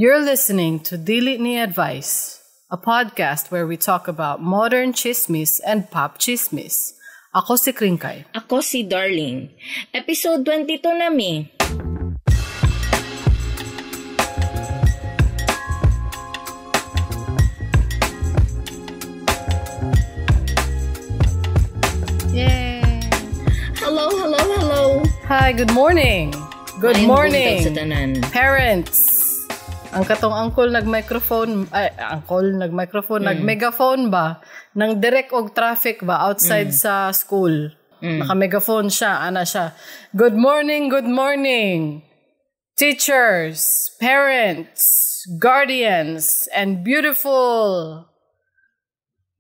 You're listening to Dili Ni Advice, a podcast where we talk about modern chismis and pop chismis. Ako si Kringkay. Ako si Darling. Episode 22 na mi. Yay! Hello, hello, hello. Hi, good morning. Good Maayong morning. buntag sa tanan. Parents. Ang katong uncle nag-microphone, ay, uncle nag-microphone, nag-megaphone ba? Nang direct og traffic ba outside sa school. Naka-megaphone siya, ana siya. Good morning, good morning. Teachers, parents, guardians, and beautiful.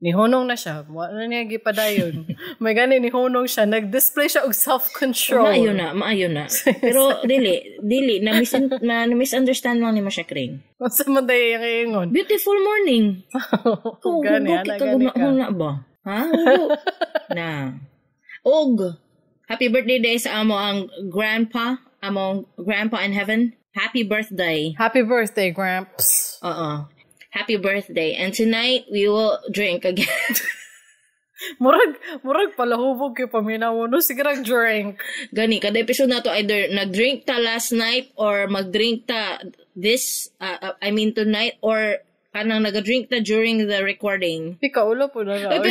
Nihunong na siya. Wala niya gipadayon. May gani nihunong siya. Nag-display siya og self-control. Maayo na, maayo na. Pero dili, dili na na misunderstand lang nimo siya, Kring. Unsa man day ang ingon? Beautiful morning. Kung Gani, hugo ana, kita gani ka. guna ba? Ha? Hugo. Na. Og happy birthday day sa amo ang grandpa, among grandpa in heaven. Happy birthday. Happy birthday, Gramps. Oo. Happy birthday. And tonight we will drink again. Murag palahubog kay paminaw no sige rag drink. Gani, kada episode na to either nag-drink ta last night or mag-drink ta this, I mean tonight, or kanang nag-drink ta during the recording. Di ka ulo po na Ay,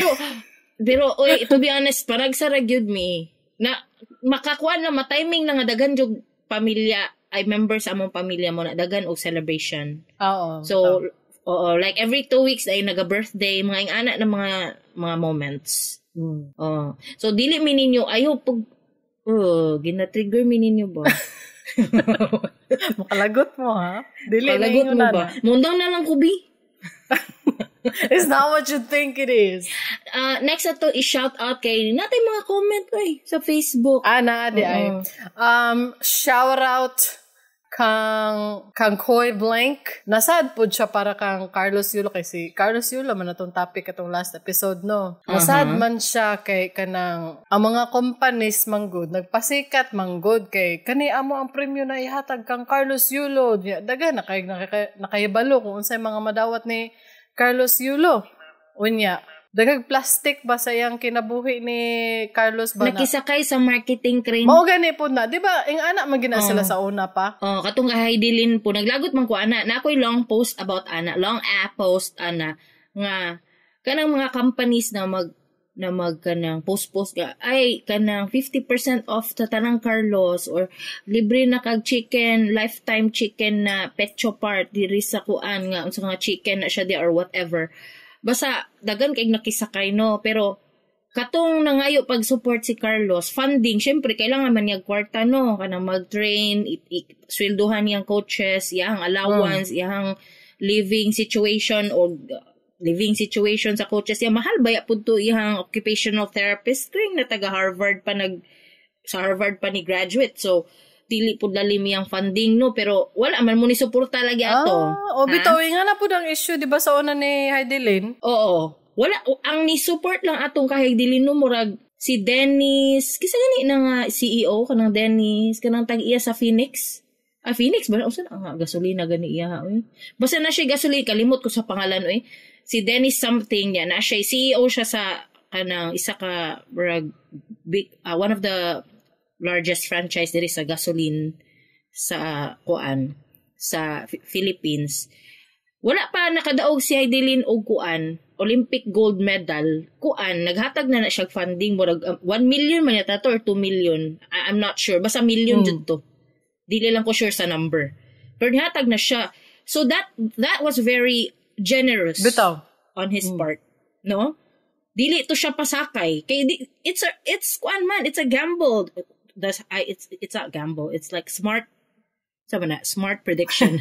pero, oy, to be honest, parag sa gyud mi, na makakuan na matiming na nga daghan jud pamilya, ay members sa among pamilya mo na daghan og celebration. Oo. So, oo, like every 2 weeks ay naga-birthday, mga ingana na mga moments. Oh. So dili mi ninyo ayo pag oh, gina-trigger mi ninyo ba? Makalagot mo ha. Dili na Palagot ingon mo na ba? na. Mundang na lang ko bi. It's not what you think it is. Next ato i-shout out kay natay mga comment oy sa Facebook. Ah, na di ay. Shout out kang Koy Blank. Nasad pod siya para kang Carlos Yulo kay si Carlos Yulo man atong topic atong last episode no. Nasad man siya kay kanang ang mga companies manggod nagpasikat manggod kay kani amo ang premyo na ihatag kang Carlos Yulo. Nya, Dagan na kay nakahibalo kung unsay mga madawat ni Carlos Yulo. Unya, dagag plastic ba sa iyang kinabuhi ni Carlos ba na? Nakisakay sa marketing crane. Mao gani po na, 'di ba? Ing anak man gina sila sa una pa. Oh, katong kay Heidelin po naglagot man ko ana. Na ako'y long post about ana, long a post ana nga kanang mga companies na mag kanang post-post ka ay kanang 50% off sa tanang Carlos or libre na kag chicken, lifetime chicken na pecho part diri sa kuan nga unsa nga chicken na siya di or whatever. Basta dagan kay nakisakay no, pero katong nangayo pag-support si Carlos, funding, syempre kailangan man niya kwarta no, kanang mag-train, swelduhan niyang coaches, iyang allowance, iyang living situation or living situation sa coaches. Ya mahal ba ya pud to iyang occupational therapist kring na taga Harvard pa nag sa Harvard pa ni graduate. So dili pud lalim iyang funding no, pero wala man mo ni suporta lagi ato. Ah, o bitaw nga na pud ang issue 'di ba sa una ni Heidelin? Oo. Wala ang ni support lang atong kahig dili no murag si Dennis, kisa gani na nga CEO kanang Dennis, kanang tag iya sa Phoenix. Ah, Phoenix ba? Unsa na nga gasolina gani iya oy. Basta na siya gasolina, kalimot ko sa pangalan oy. Si Dennis something niya na siya CEO siya sa kanang isa ka murag big one of the largest franchise diri sa gasoline sa kuan sa Philippines. Wala pa nakadaog si Heidelin og kuan Olympic gold medal. Kuan naghatag na na siya funding murag 1 million man yata to or 2 million. I'm not sure. Basta million jud to. Dili lang ko sure sa number. Pero nihatag na siya. So that was very generous Bitaw. on his part, no? Dili to siya pasakay. Kay di, it's kuan man, it's a gamble. Does I it's not gamble. It's like smart sabi na, smart prediction.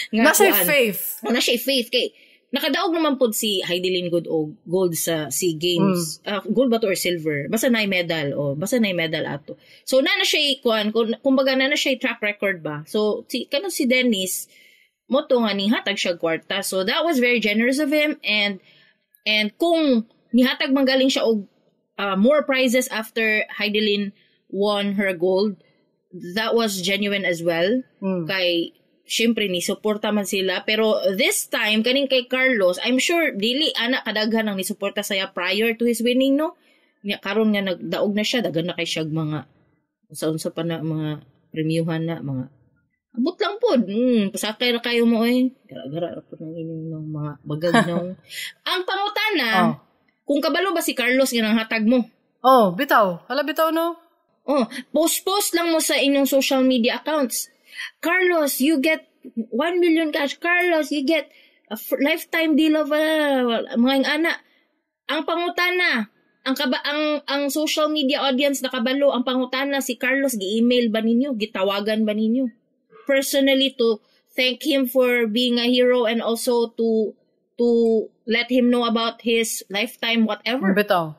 Nga Nasa kuan. faith. Oh, na siya faith kay nakadaog naman pod si Heidelin Good og gold sa SEA Games. Ah, gold ba to or silver? Basta na medal o basta na medal ato. So na na siya kuan kumbaga na na siya track record ba. So si kanang si Dennis mo to nga nihatag siya kwarta. So that was very generous of him and kung nihatag man galing siya og more prizes after Heidelin won her gold, that was genuine as well. Kay Syempre ni suporta man sila, pero this time kaning kay Carlos, I'm sure dili ana kadaghan ang nisuporta saya prior to his winning, no? Nya karon nga nagdaog na siya, daghan na kay siya mga unsa-unsa pa na mga premyuhan na mga abot lang pod. Pasakay ra kayo mo eh. Gara-gara ra pod ng inyong ng mga bagag no. Ang pangutana, kung kabalo ba si Carlos nga nanghatag mo? Oh, bitaw. Hala, bitaw, no? Oh, post-post lang mo sa inyong social media accounts. "Carlos, you get 1 million cash. Carlos, you get a lifetime deal of mga ana." Ang pangutana, ang kaba ang social media audience nakabalo, ang pangutana, si Carlos gi-email ba ninyo? Gitawagan ba ninyo personally to thank him for being a hero and also to let him know about his lifetime whatever? Bitaw.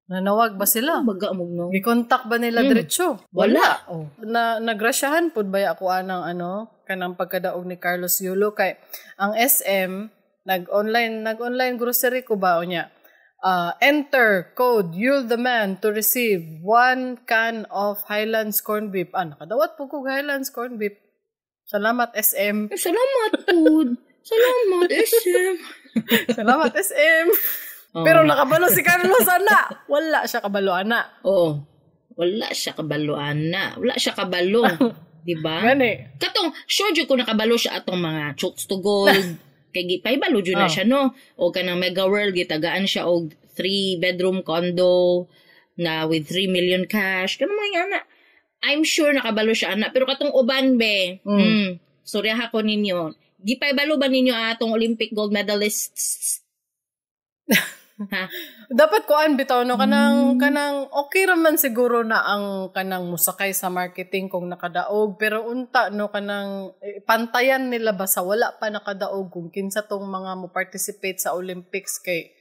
Nanawag ba sila? Baga mo, no? Gikontak ba nila diretso? Wala. Oh. Na nagrasyahan pud ba ako anang ano kanang pagkadaog ni Carlos Yulo kay ang SM nag-online grocery ko ba unya. Enter code Yul the man to receive one can of Highlands corned beef. Ah, nakadawat po ko Highlands corned beef. Salamat, SM. Eh, salamat po. Salamat, SM. Salamat, SM. Oh. Pero nakabalo si Carlos ana. Wala siya kabalo ana. Oo. Wala siya kabalo ana. Wala siya kabalo. Di ba? Gani. Katong, sure jud ko nakabalo siya atong mga Chooks to Gold. Kay gipahibalo jud na siya, no? O kanang Mega World, gitagaan siya og 3 bedroom condo na with 3 million cash. Kanang mga ana. I'm sure nakabalo siya ana. Pero katong uban be, sorry ha ko ninyo. Gipahibalo ba ninyo atong Olympic gold medalists? Ha? Dapat kuan bitaw, no, kanang kanang okay ra man siguro na ang kanang musakay sa marketing kung nakadaog, pero unta, no, kanang eh, pantayan nila ba sa wala pa nakadaog kung kinsa tong mga mo participate sa Olympics kay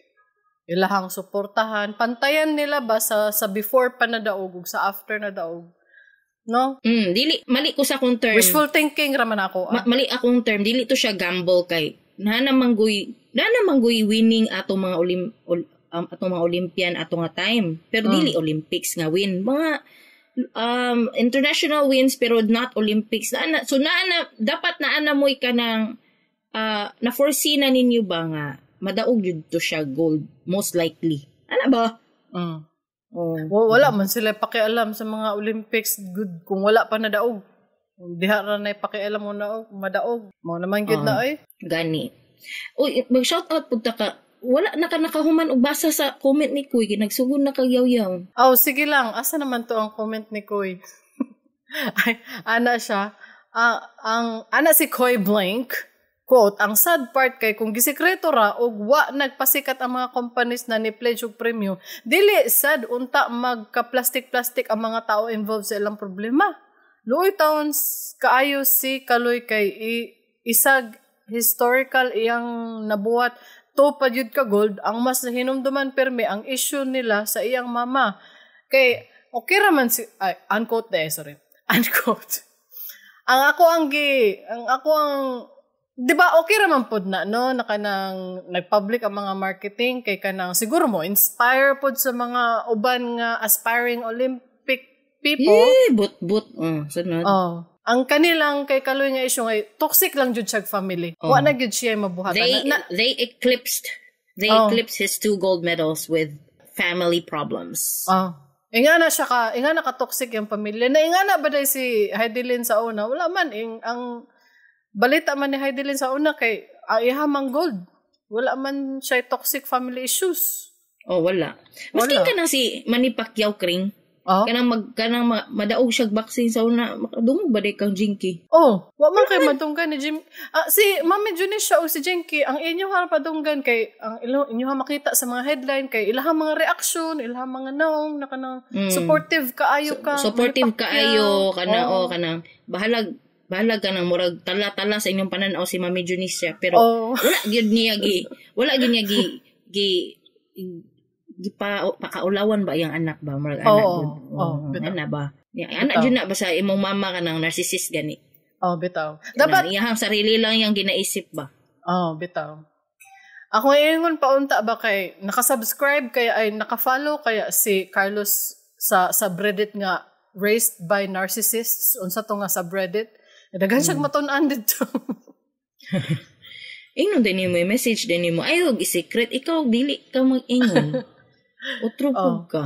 ilahang suportahan, pantayan nila ba sa before pa nadaog ug sa after nadaog, no? Dili mali ko sa akong term. Wishful thinking ra man ako ah. Mali akong term, dili to siya gamble kay na namanggoy winning atong mga atong mga Olympian ato nga time. Pero dili Olympics nga win. Mga international wins pero not Olympics. Na, so naa na dapat naa na mo'y kanang na foresee na ninyo ba nga madaog jud to siya gold most likely. Ana ba? Mm. Oh. Wala man sila pakialam sa mga Olympics good kung wala pa nadaog. Diha ra na pakialam mo na madaog. Mo naman gyud na ay. Gani. Uy, mag-shout out pud ta ka. Wala na ka nakahuman og basa sa comment ni Kuy, nagsugod na kag yaw-yaw. Oh, sige lang. Asa naman to ang comment ni Koy? Ay, ana siya. Ah, ang ana si Koy Blank, quote, "Ang sad part kay kung gisikreto ra og wa nagpasikat ang mga companies na ni-pledge og premyo, dili sad unta magka-plastic-plastic ang mga tao involved sa ilang problema. Luoy taon kaayo si Kaloy kay isag historical iyang nabuhat to pa jud ka gold. Ang mas nahinumduman permi ang issue nila sa iyang mama." Kay okay ra man si ay, unquote de, sorry, unquote. Ang ako ang 'di ba okay ra man pod na, no, na kanang nag-public ang mga marketing kay kanang siguro mo inspire pod sa mga uban nga aspiring Olympic people. Eh, but-but. Oh, sunod. Oh. Ang kanilang kay Kaloy nga issue ngay toxic lang jud siya family. Oh. Wa na gyud siya mabuhatan. They Na, they eclipsed his two gold medals with family problems. Oh. Ingana siya ka, ingana ka toxic yung pamilya. Na ingana ba day si Hidilyn sa una? Wala man ing ang balita man ni Hidilyn sa una kay iha mang gold. Wala man siya toxic family issues. Oh, wala. Maskin Wala. kanang si Manny Pacquiao, Kring. Oh. Kanang madaog siya boxing sa una, makadungog ba day kang Jinky? Oh, wa man kay madunggan ni Jim. Ah, si Mami Junisha o si Jinky, ang inyo ha padunggan kay ang ilo, inyo ha makita sa mga headline kay ilahang mga reaction, ilahang mga naong na kanang supportive kaayo ka. Supportive Manny Pacquiao. kaayo kana. Oo. Oh, kanang bahalag bahalag kanang murag tala-tala sa inyong pananaw si Mami Junisha, pero wala gyud niya gi gi gipa pakaulawan ba iyang anak ba, murag anak Oo, gyud. oo, bitaw. Ana ba ya, anak Bitaw. jud na basta imong mama kanang narcissist gani. Oh, bitaw. Dapat Dapat iyang sarili lang yang ginaisip ba. Oh, bitaw. Ako ingon paunta ba kay nakasubscribe kaya ay nakafollow kaya si Carlos sa subreddit nga "Raised by Narcissists", unsa to nga subreddit. Daghan siyang matun-an dito. Ingnon din nimo, message din nimo. Ay, og secret ikaw dili ka mag-ingon. Otro pud ka.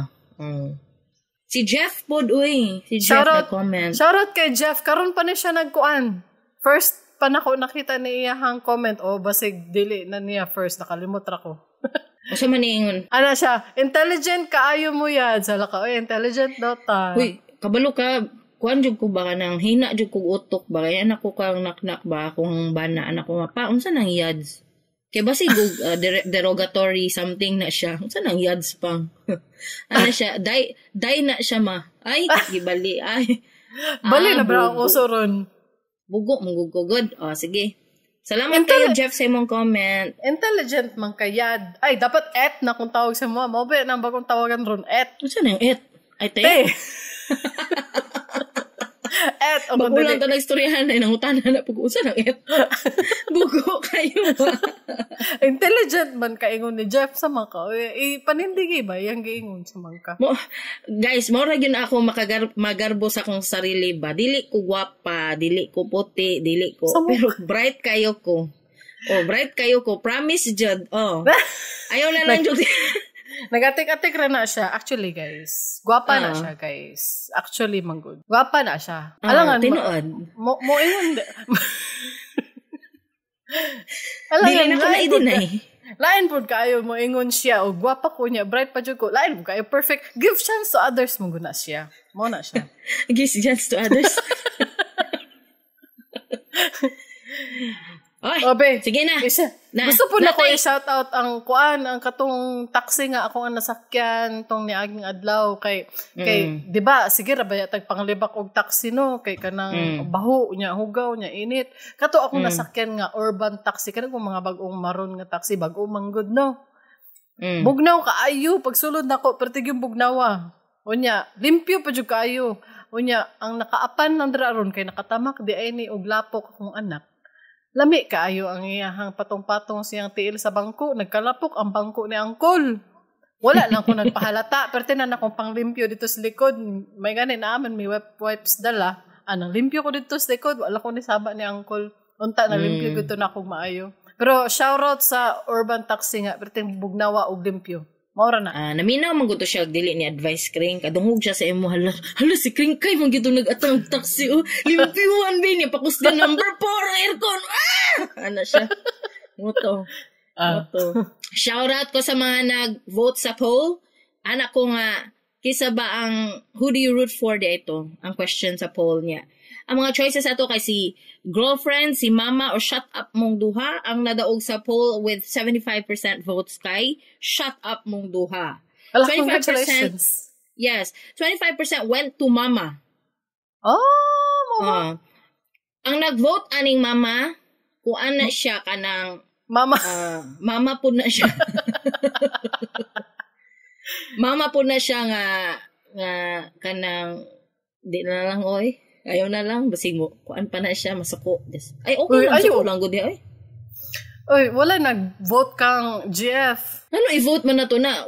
Si Jeff pod uy, si Jeff Shoutout. Na comment. Shoutout kay Jeff, karon pa ni siya nagkuan. First pa nako nakita ni iyahang comment o basig dili na niya first, nakalimot ra ko. Usa man niingon? Ana siya, "Intelligent kaayo mo yan." Sala ka, "Oy, intelligent daw ta." Uy, kabalo ka, kuan jud ko ba kanang hina jud kog utok ba kaya anak ko kang naknak ba akong bana anak ko pa unsa nang yads kay basig og derogatory something na siya, unsa nang yads pang ana siya, dai dai na siya ma, ay gibali ay. Bali Ah, na ba ang bugo. uso ron? Bugo mo gud. Oh, sige, salamat kayo Jeff sa imong comment. Intelligent man kayad. Ay, dapat et na kung tawag sa mga. Mo ba nang bagong tawagan ron? Et. Unsa nang et ay te? Te. Et. O kung Bago lang dili. to nagstoryahan ay nangutana na pag unsa nang et, bugo kayo ba? Intelligent man kaingon ni Jeff sa mga ka. Eh, panindigi ba? Yang giingon sa mga ka. Mo, guys, mo ra gyud ako makagar magarbo sa akong sarili ba. Dili ko gwapa, dili ko puti, dili ko Sa mukha. pero bright kayo ko. Oh, bright kayo ko. Promise jud. Oh. Ayaw na lang jud. Nagatik-atik ra na siya. Actually, guys. Gwapa na Ah. siya, guys. Actually, man good. Gwapa na siya. Ah, Alangan, tinuod. mo ingon. Dili na ko na Lain pud i-deny. Lain pud kaayo mo ingon siya o gwapa ko niya, bright pa jud ko. Lain pud kaayo perfect. Give chance to others mo guna siya. Mo na siya. Give chance to others. Oy, Obe. sige na. Isa. Na, Gusto po na ko natay- i-shout out ang kuan, ang katong taxi nga ako ang nasakyan tong niaging adlaw kay kay 'di ba sige ra ba tag panglibak og taxi no kay kanang baho nya, hugaw nya, init. Kato akong nasakyan nga urban taxi kanang kung mga bag-ong maroon nga taxi, bag-o manggod no. Bugnaw kaayo pagsulod nako pertig yung bugnawa. Unya, limpyo pa jud kaayo. Unya, ang nakaapan lang dira ron kay nakatamak di ay ni og lapok akong anak. Lami kaayo ang iyahang patong-patong siyang tiil sa bangko, nagkalapok ang bangko ni angkol. Wala lang ko nagpahalata, pero tinan akong panglimpyo dito sa likod. May gani na aman, may wipes dala. Anang limpyo ko dito sa likod, wala ko ni saba ni angkol. Unta na limpyo mm. na akong maayo. Pero shoutout sa urban taxi nga, pero ting bugnawa og limpyo. Maura na. Ah, naminaw man gud to siya og dili ni advice Kring. Kadungog siya sa imo, hala, hala si Kring kay man gito nag-atang og taxi oh. Limpyuhan ba niya pakusgan number 4 ang aircon. Ah! Ana siya. Moto. Ah. Moto. Shout out ko sa mga nag-vote sa poll. Anak ko nga kisa ba ang who do you root for di ito? Ang question sa poll niya. Ang mga choices ato kay si girlfriend, si mama, or shut up mong duha. Ang nadaog sa poll with 75% votes kay shut up mong duha. Ala, 25%. congratulations. Yes, 25% went to mama. Oh, mama. Ah. Ang nag-vote aning mama, kuan na siya kanang Mama. ah, mama po na siya. Mama po na siya nga nga kanang di na lang oy. Ayaw na lang basig mo kuan pa na siya masuko. Yes. Ay okay Uy, lang ayaw. suko lang gud di ay. Uy, wala nag-vote kang GF. Ano i-vote man na to na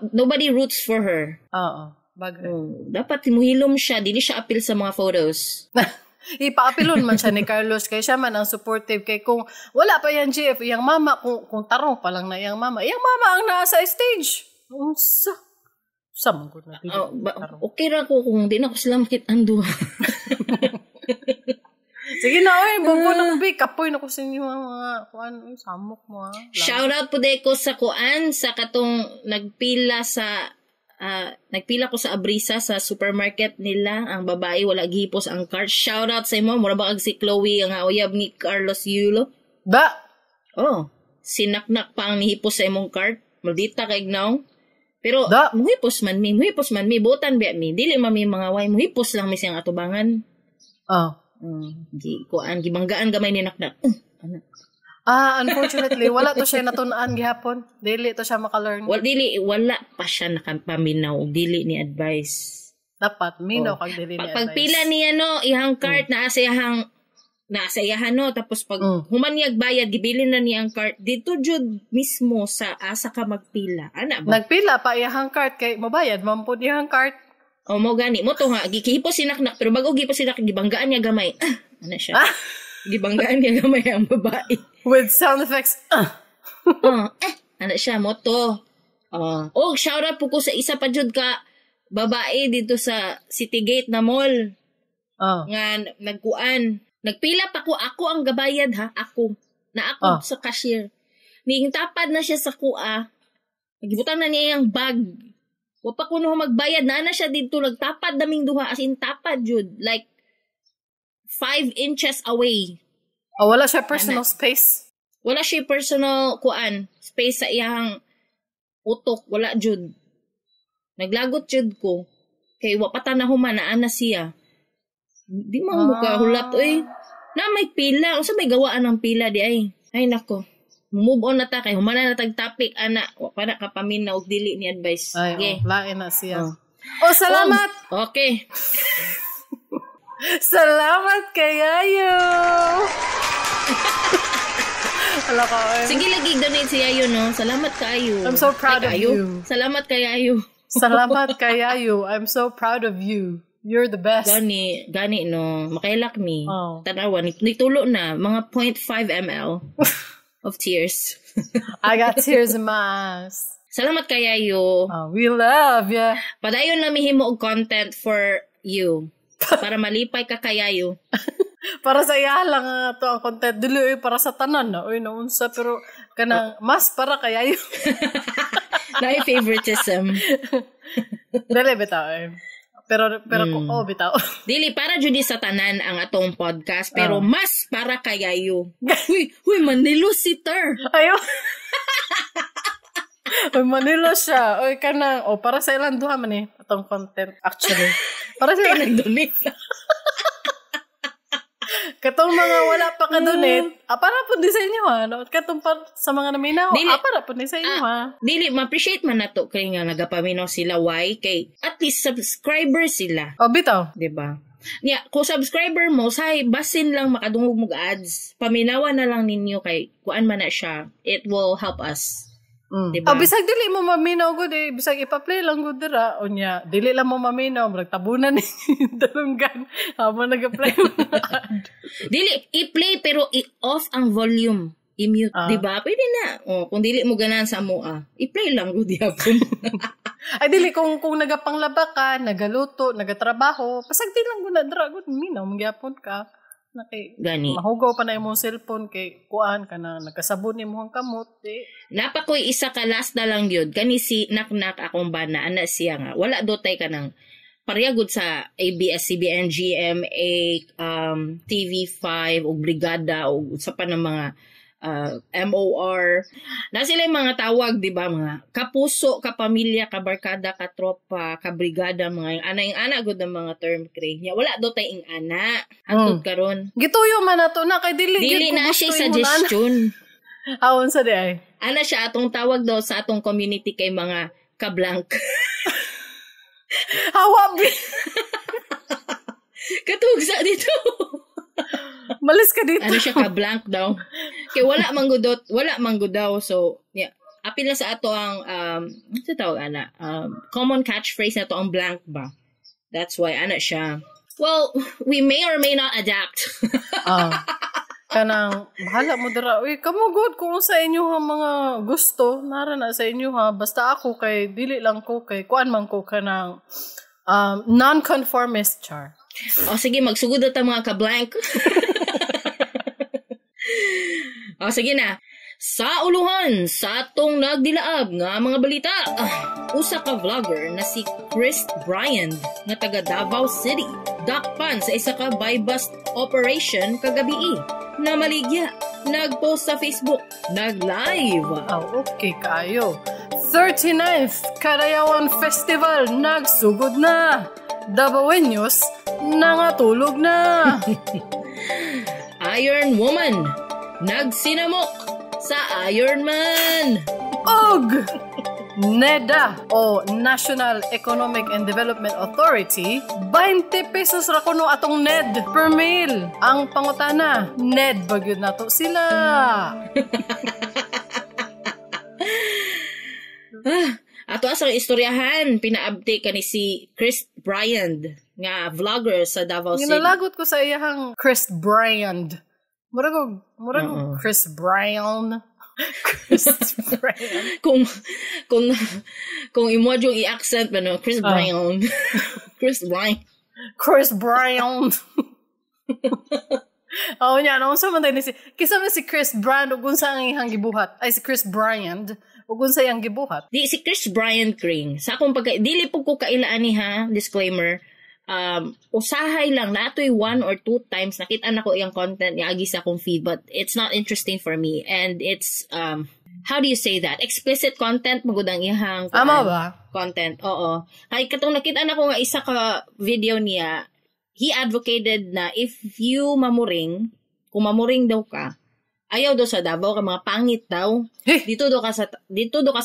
nobody roots for her. Oo, bagay. Oh, dapat muhilom siya, dili siya appeal sa mga photos. Ipaapilon man siya ni Carlos kay siya man ang supportive kay kung wala pa yan GF, iyang mama kung tarong pa lang na iyang mama ang naa sa stage. Unsa? Sa man gud na dili. Oh, okay ra ko kung di na ko sila makit-an duha. Sige na oy, bubo na ko bi, kapoy na ko sa inyo ang mga kuan, uy, samok mo ha. Shout out po ko sa kuan sa katong nagpila sa nagpila ko sa Abrisa sa supermarket nila ang babae wala gihipos ang cart. Shout out sa imo, mura ba kag si Chloe ang uyab ni Carlos Yulo? Ba, Oh, sinaknak pa ang nihipos sa imong cart. Maldita kay gnaw. Pero Da. muhipos man mi, muhipos man mi, butan ba mi. Dili man mi mga way, muhipos lang mi siyang atubangan. oh. Gi kuan gibanggaan gamay ni naknak. Ana. Ah, unfortunately, wala to siya natun-an gihapon. Dili to siya maka-learn. Wala dili wala pa siya nakapaminaw og dili ni advice. Dapat minaw kag dili ni Pag, advice. pagpila niya no, ihang cart naa sa iyahang naa sa iyahan no, tapos pag human niya bayad gibilin na niya ang cart dito jud mismo sa asa ka magpila. Ana ba? Nagpila pa iyahang cart kay mobayad man pud iyahang cart. O mo gani mo to nga gikihipos sinaknak pero bago gihipos sinak gibanggaan niya gamay. Ah, Ano siya? Gibanggaan niya gamay ang babae. With sound effects. Oh, ano siya, moto. Oh, oh, shout out po ko sa isa pa jud ka babae dito sa City Gate na mall. Oh. Nga nagkuan. Nagpila pa ko, ako ang gabayad ha, ako. Na ako sa cashier. Ning tapad na siya sa kuha. Nagibutang na niya ang bag. Wa pa kuno magbayad na na siya didto, nagtapad naming duha, as in tapad jud, like 5 inches away. Oh, wala siya personal space. Wala siya personal kuan space sa iyang utok, wala jud. Naglagot jud ko kay wa pa ta na human naa na siya. Di man mo kahulat oy. Na may pila, unsa may gawaan ang pila di ay. Ay nako. Move on na ta kay humana na tag topic ana, wa pa na kapaminaw og dili ni advice. Ay, Okay. oh, lain na siya. Oh, salamat. Oh, okay. Salamat kayayo. Wala ka. Oy. Sige lagi donate si Ayo no. Salamat kaayo. I'm so proud Ay, of kaayo. you. Salamat kaayo. Salamat kayayo. I'm so proud of you. You're the best. Gani, gani no. Makailak mi. Oh. Tanawa, nitulo na mga 0.5 ml of tears. I got tears in my eyes. Salamat kayayo. Oh, we love ya. Padayon na mihimo og content for you. Para malipay ka kayayo. Para sa iya lang nga to ang content. Dili oy, para sa tanan na. Uy, naunsa pero kanang mas para kayayo. Na favoritism. Dili bitaw eh. Pero oh bitaw. Dili para jud sa tanan ang atong podcast pero mas para kayayo. Huy, huy Manilo sitter. Ayo. Oy, Manila siya. Oy, kanang, oh, para sa ilang duha man eh, atong content, actually. Para sa ilang, Nag-donate. katong mga wala pa ka-donate, para po di sa inyo ha. No? Katong pa, sa mga naminaw, Dili. para po di sa inyo ha. Dili ma-appreciate man nato kay nga nagapaminaw sila, why kay at least subscriber sila, Oh, bitaw. 'di ba? Nya, kung subscriber mo say basin lang makadungog mo ads, paminawa na lang ninyo kay kuan man na siya. It will help us. Diba? Oh, bisag dili mo maminaw gud eh. Bisag ipa-play lang gud dira. Unya, dili lang mo maminaw, murag tabunan ni dalunggan habang nag-play mo ng ad. Dili i-play pero i-off ang volume. I-mute, 'di ba? Pwede na. O, kung dili mo ganahan sa amoa, i-play lang gud gyapon. Ay dili kung nagapanglaba ka, nagaluto, nagatrabaho, pasag di lang gud na dira gud minaw magyapon ka. Na kay Gani. mahugaw pa na imong cellphone kay kuan ka na nagkasabon imong kamot di. Napakoy isa ka last na lang yun. Kani si Naknak akong bana, ana siya nga. Wala do tay ka ng parehagod sa ABS-CBN, GMA, TV5, o Brigada, o sa pa ng mga MOR. Na sila yung mga tawag, di ba? Mga kapuso, kapamilya, kabarkada, katropa, kabrigada, mga yung ana, yung ana, good ng mga term, kre. Nya, wala do tay ing ana. Hangtod karon. Gituyo man nato na kay dili Dili gyud ko na gusto siya imong ana. suggestion. Awon sa di ay. Ana siya atong tawag daw sa atong community kay mga kablank. Hawa bi. Katugsa dito. Malis ka dito. Ano siya kablank daw. Kay wala manggudot, wala manggud daw. So, yeah. Apil na sa ato ang ano sa tawag ana? Common catchphrase na to ang blank ba. That's why ana siya. Well, we may or may not adapt. Kanang bahala mo dira. Uy, kamo good kung sa inyo ha mga gusto, nara na sa inyo ha. Basta ako kay dili lang ko kay kuan man ko kanang non-conformist char. O sige, magsugod na ta mga ka-blank. O sige na. Sa uluhan, sa atong nagdilaab nga mga balita, usa ka vlogger na si Chris Bryan nga taga Davao City, dakpan sa isa ka buy-bust operation kagabii. Namaligya, nagpost sa Facebook, nag-live. Oh, okay kayo. 39th Karayawan Festival nagsugod na. Davaoeños nangatulog na. Iron Woman, nagsinamok sa Iron Man. Og NEDA o National Economic and Development Authority, 20 pesos ra kuno atong NED per meal. Ang pangutana, NED ba gyud nato sila? Ato sa istoryahan, pina-update kani si Chris Bryant nga vlogger sa Davao City. Ginalagot ko sa iyahang Chris Bryant. Murag Oo. Chris Brown. Chris Brown. Kung imo yung i-accent ba, no? Chris Brown. Chris Brown. Chris Brown. Oh, nya no, unsa man ni si, kisa man si Chris Brand ug unsa ang iyang gibuhat? Ay, si Chris Bryant ug unsa iyang gibuhat? Di si Chris Bryant, Kring. Sa akong pagka dili po ko kailaan ni ha, disclaimer. Usahay lang natoy one or two times nakita na ko iyang content niya agi sa akong feed, but it's not interesting for me and it's how do you say that? Explicit content magud ang iyang Ama ba? Content. Oo. Kay katong nakita na ko nga isa ka video niya, he advocated na if you mamuring, kung mamuring daw ka, ayaw daw sa Davao ka, mga pangit daw. Eh. Dito daw ka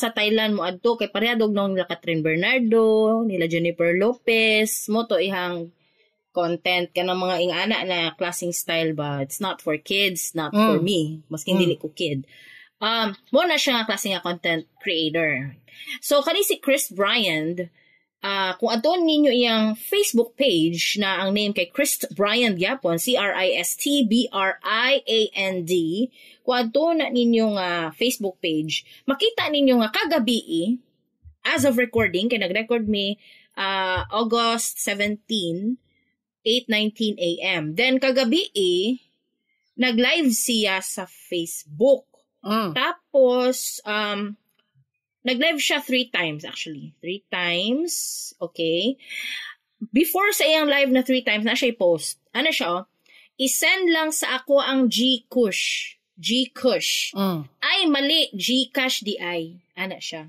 sa Thailand mo adto kay pareha daw nila Kathryn Bernardo, nila Jennifer Lopez, mo to ihang content kanang mga ingana na klaseng style ba. It's not for kids, not for me. Maskin dili ko kid. Mo na siya nga klase nga content creator. So kani si Chris Bryant, kung adtoon ninyo iyang Facebook page na ang name kay Chris Bryant gyapon, C R I S T B R I A N D, kung adtoon na ninyo nga Facebook page, makita ninyo nga kagabi, as of recording, kay nag-record mi August 17, 8:19 a.m. Then kagabi, nag-live siya sa Facebook. Tapos, nag-live siya three times actually. Three times. Okay. Before sa iyang live na three times, na siya i-post. Ano siya, oh? "I-send lang sa ako ang G-Kush. G-Kush. Ay, mali. Gcash di ay." Ana siya.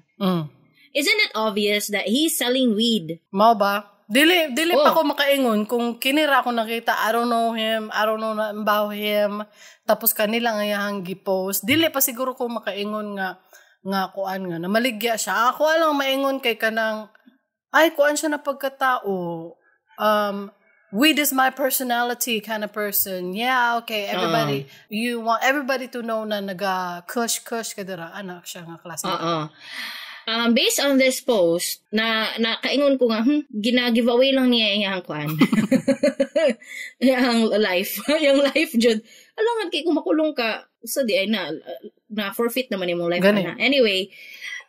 Isn't it obvious that he's selling weed? Mao ba? Dili Oh. pa ko makaingon kung kinira ako nakita, I don't know him, I don't know na about him. Tapos kanila nga iyang gi-post. Dili pa siguro ko makaingon nga kuan nga namaligya siya. Ako lang maingon kay kanang ay kuan siya na pagkatao. Weed is my personality kind of person. Yeah, okay, everybody, you want everybody to know na naga kush kush ka dira, anak siya nga klase. Oo. Based on this post, na kaingon ko nga, gina-giveaway lang niya iyang kuan. Iyang life. Iyang life jud. Alangan kay kung makulong ka, sa di ay na forfeit naman imong life Gani. ana. Anyway,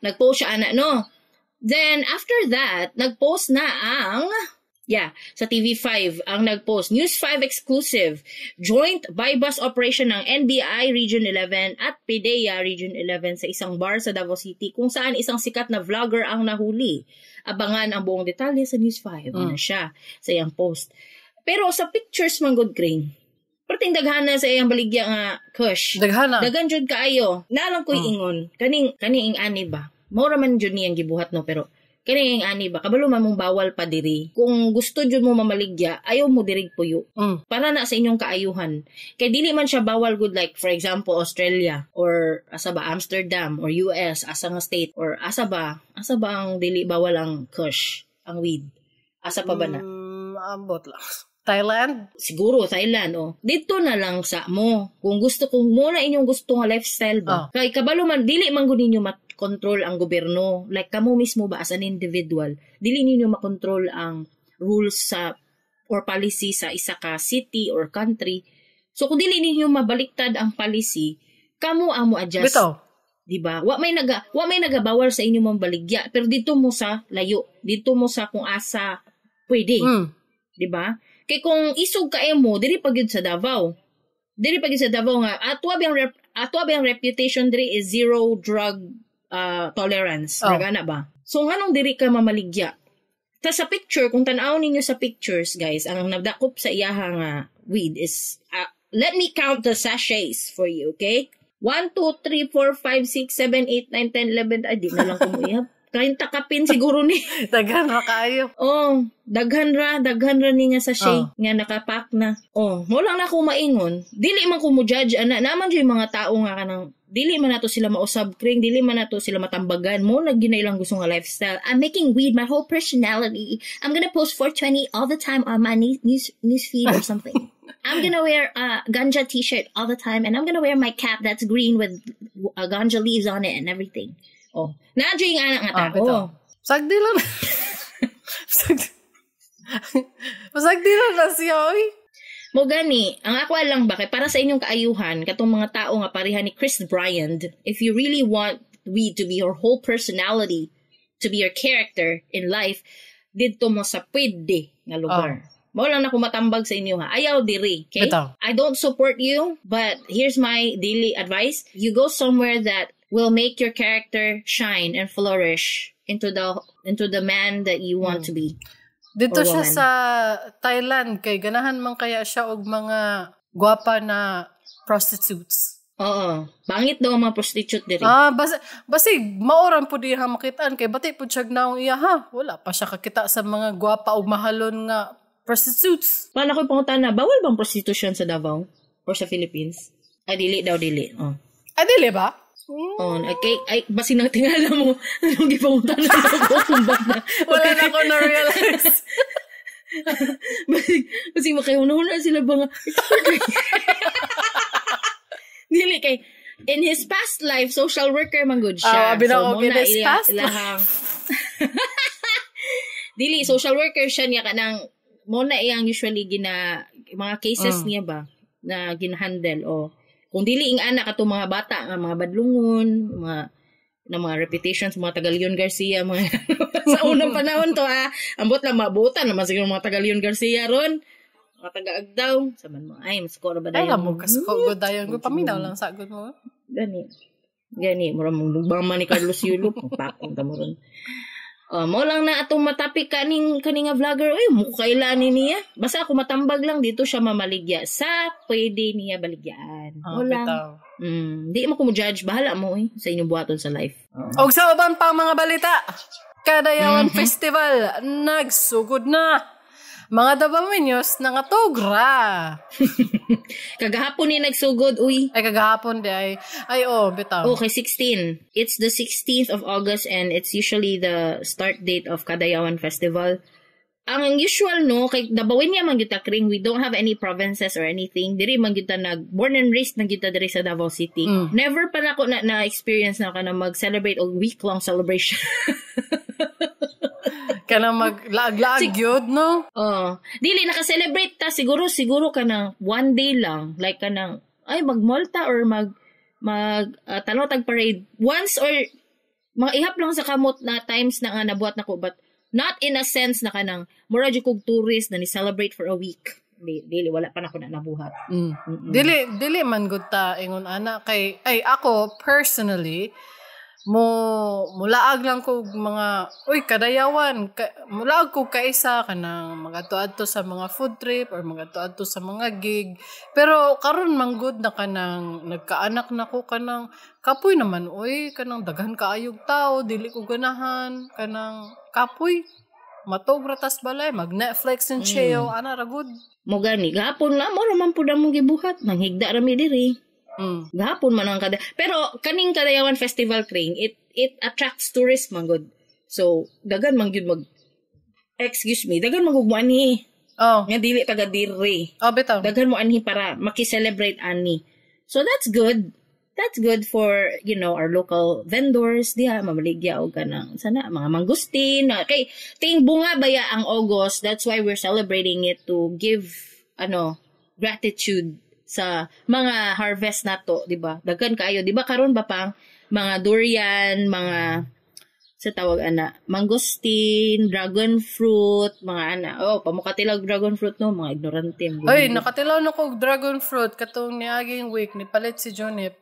nag-post siya ana, no. Then after that, nag-post na ang, yeah, sa TV5 ang nag-post. News 5 exclusive. Joint buy-bust operation ng NBI Region 11 at PDEA Region 11 sa isang bar sa Davao City kung saan isang sikat na vlogger ang nahuli. Abangan ang buong detalye sa News 5. Ano siya sa iyang post. Pero sa pictures man gud, Kring, perting daghan na sa iyang baligya nga kush. Daghana. Daghan jud kaayo. Nalang ko'y ingon. Kaning ani ba? Mao ra man jud niyang gibuhat, no, pero kaning ani ba? Kabalo man mong bawal pa diri. Kung gusto jud mo mamaligya, ayaw mo diri puyo. Para na sa inyong kaayuhan. Kay dili man siya bawal good, like for example Australia or asa ba, Amsterdam or US, asa nga state or asa ba ang dili bawal ang kush, ang weed? Asa pa ba na? Ambot lang. Thailand? Siguro Thailand, oh. Dito na lang sa mo. Kung mo na inyong gusto nga lifestyle ba. Kay kabalo man dili man gud ninyo control ang gobyerno. Like kamo mismo ba as an individual, dili ninyo makontrol ang rules sa or policy sa isa ka city or country. So kung dili ninyo mabaliktad ang policy, kamo ang mo adjust. Bitaw. Di ba? Wa may nagabawal sa inyo mambaligya, pero dito mo sa layo, dito mo sa kung asa pwede. Di ba? Kay kung isog ka mo, diri pa gyud sa Davao. Diri pa gyud sa Davao nga ato ang reputation diri is zero drug tolerance. Oh. Nagana ba? So nganong diri ka mamaligya? Ta sa picture, kung tan-aw ninyo sa pictures, guys, ang nadakop sa iyaha nga weed is, let me count the sachets for you, okay? 1, 2, 3, 4, 5, 6, 7, 8, 9, 10, 11, ay, di na lang kumuihap. 30 kapin siguro ni. Daghan ra kaayo. Oh, daghan ra ni nga sachet nga nakapak na. Oh, mo lang na ako maingon. Dili man ko mo judge ana, naman jud yung mga tao nga kanang dili man nato sila mausab, Kring, dili man nato sila matambagan. Mo na ginay lang gusto nga lifestyle. "I'm making weed my whole personality. I'm gonna post 420 all the time on my news feed or something. I'm gonna wear a ganja t-shirt all the time and I'm gonna wear my cap that's green with ganja leaves on it and everything." Oh, naa yung anak nga Ah, tao. bitaw. Sagdi lang. Sagdi lang na siya, oy. Mo gani, ang ako lang ba kay para sa inyong kaayuhan katong mga tao nga pareha ni Chris Bryant, if you really want weed to be your whole personality, to be your character in life, didto mo sa pwede nga lugar. Oh. Mao lang na ko matambag sa inyo ha. Ayaw diri, okay? Bitaw. I don't support you, but here's my daily advice. You go somewhere that will make your character shine and flourish into the man that you want to be. Dito Or siya woman. sa Thailand kay ganahan man kaya siya og mga gwapa na prostitutes. Oo. Bangit daw ang mga prostitute diri. Ah, basig maoran pud diha makitaan kay bati pud siya naong iya ha. Wala pa siya kakita sa mga gwapa ug mahalon nga prostitutes. Paano ko pangutana, bawal bang prostitution sa Davao? Or sa Philippines? Ay, dili daw, dili. Oh. Ay, dili ba? Oh, okay. Ay, basin nang tingala mo. Anong gipangutana ko kung ba na. Wala na ko na-realize. Basig makahuna-huna sila ba nga. Dili kay in his past life, social worker man gud siya. Ah, abi na ko, mo in na his past ilahang- Dili, social worker siya niya kanang mo na iyang usually gina mga cases niya ba na ginahandle o kung dili ing anak ato mga bata nga mga badlungon, mga na mga repetitions, mga Tagalion Garcia, mga sa unang panahon to ah. Ambot lang mabutan naman siguro mga Tagalion Garcia ron. Mga taga-Agdaw. Sa man mo, ay, mas ba Ay, dayon? mo kasi ko good dayon ko paminaw lang sa good mo. Gani. Gani, mura mong lubang man ni Carlos Yulo, pakong ta mo ron. Mo lang na atong matapik kaning nga vlogger, uy, mo kaila ni niya. Basta ako matambag lang dito siya mamaligya sa pwede niya baligyaan. Ah, Mo lang. bitaw. Di mo ko mo judge, bahala mo eh, sa inyong buhaton sa life. Og sa uban pang mga balita, Kadayawan Festival nagsugod na. Mga Dabawenyos nangatugra. Kagahapon ni nagsugod, uy. Ay kagahapon di ay. Ay oh, bitaw. Okay, 16. It's the 16th of August and it's usually the start date of Kadayawan Festival. Ang usual no, kay Dabawin niya man gyud ta, Kring, we don't have any provinces or anything. Diri man gyud ta nag born and raised na gyud ta diri sa Davao City. Never pa nako na na-experience na ka na mag-celebrate og week-long celebration. Kanang maglaag-laag gyud no. Oh, dili naka-celebrate ta siguro siguro kanang one day lang, like kanang ay mag-Malta or mag mag tanaw tag parade once or mga ihap lang sa kamot na times na nga nabuhat nako, but not in a sense na kanang mura jud kog tourist na ni celebrate for a week. Di, dili wala pa nako na nabuhat. Dili dili man gud ta ingon ana kay ay ako personally mo mulaag lang ko og mga uy kadayawan ka, mulaag ko kaisa kanang magadto-adto sa mga food trip or magadto-adto sa mga gig, pero karon man gud na kanang nagkaanak na ko, kanang kapoy naman uy, kanang daghan kaayog tao, dili ko ganahan, kanang kapoy, matog ra tas balay, mag Netflix and chill ana ra gud. Mo gani gahapon na mo raman pud among gibuhat, manghigda ra mi diri. Gahapon man ang kada. Pero kaning Kadayawan Festival, Kring, it attracts tourists man gud. So dagan man gyud mag, excuse me, dagan man gud mo anhi nga dili taga diri. Oh, bitaw. Daghan mo anhi para maki-celebrate ani. So that's good. That's good for our local vendors diha mamaligya og kanang sana mga mangustin. Kay ting bunga baya ang August. That's why we're celebrating it, to give ano gratitude sa mga harvest nato, di ba? Daghan kaayo, di ba karon ba pang mga durian, mga sa tawag ana, mangosteen, dragon fruit, mga ana. Oh, pamukatilag dragon fruit no, mga ignorante. Ay, nakatilaw na ko og dragon fruit katong niaging week ni palit si Junip.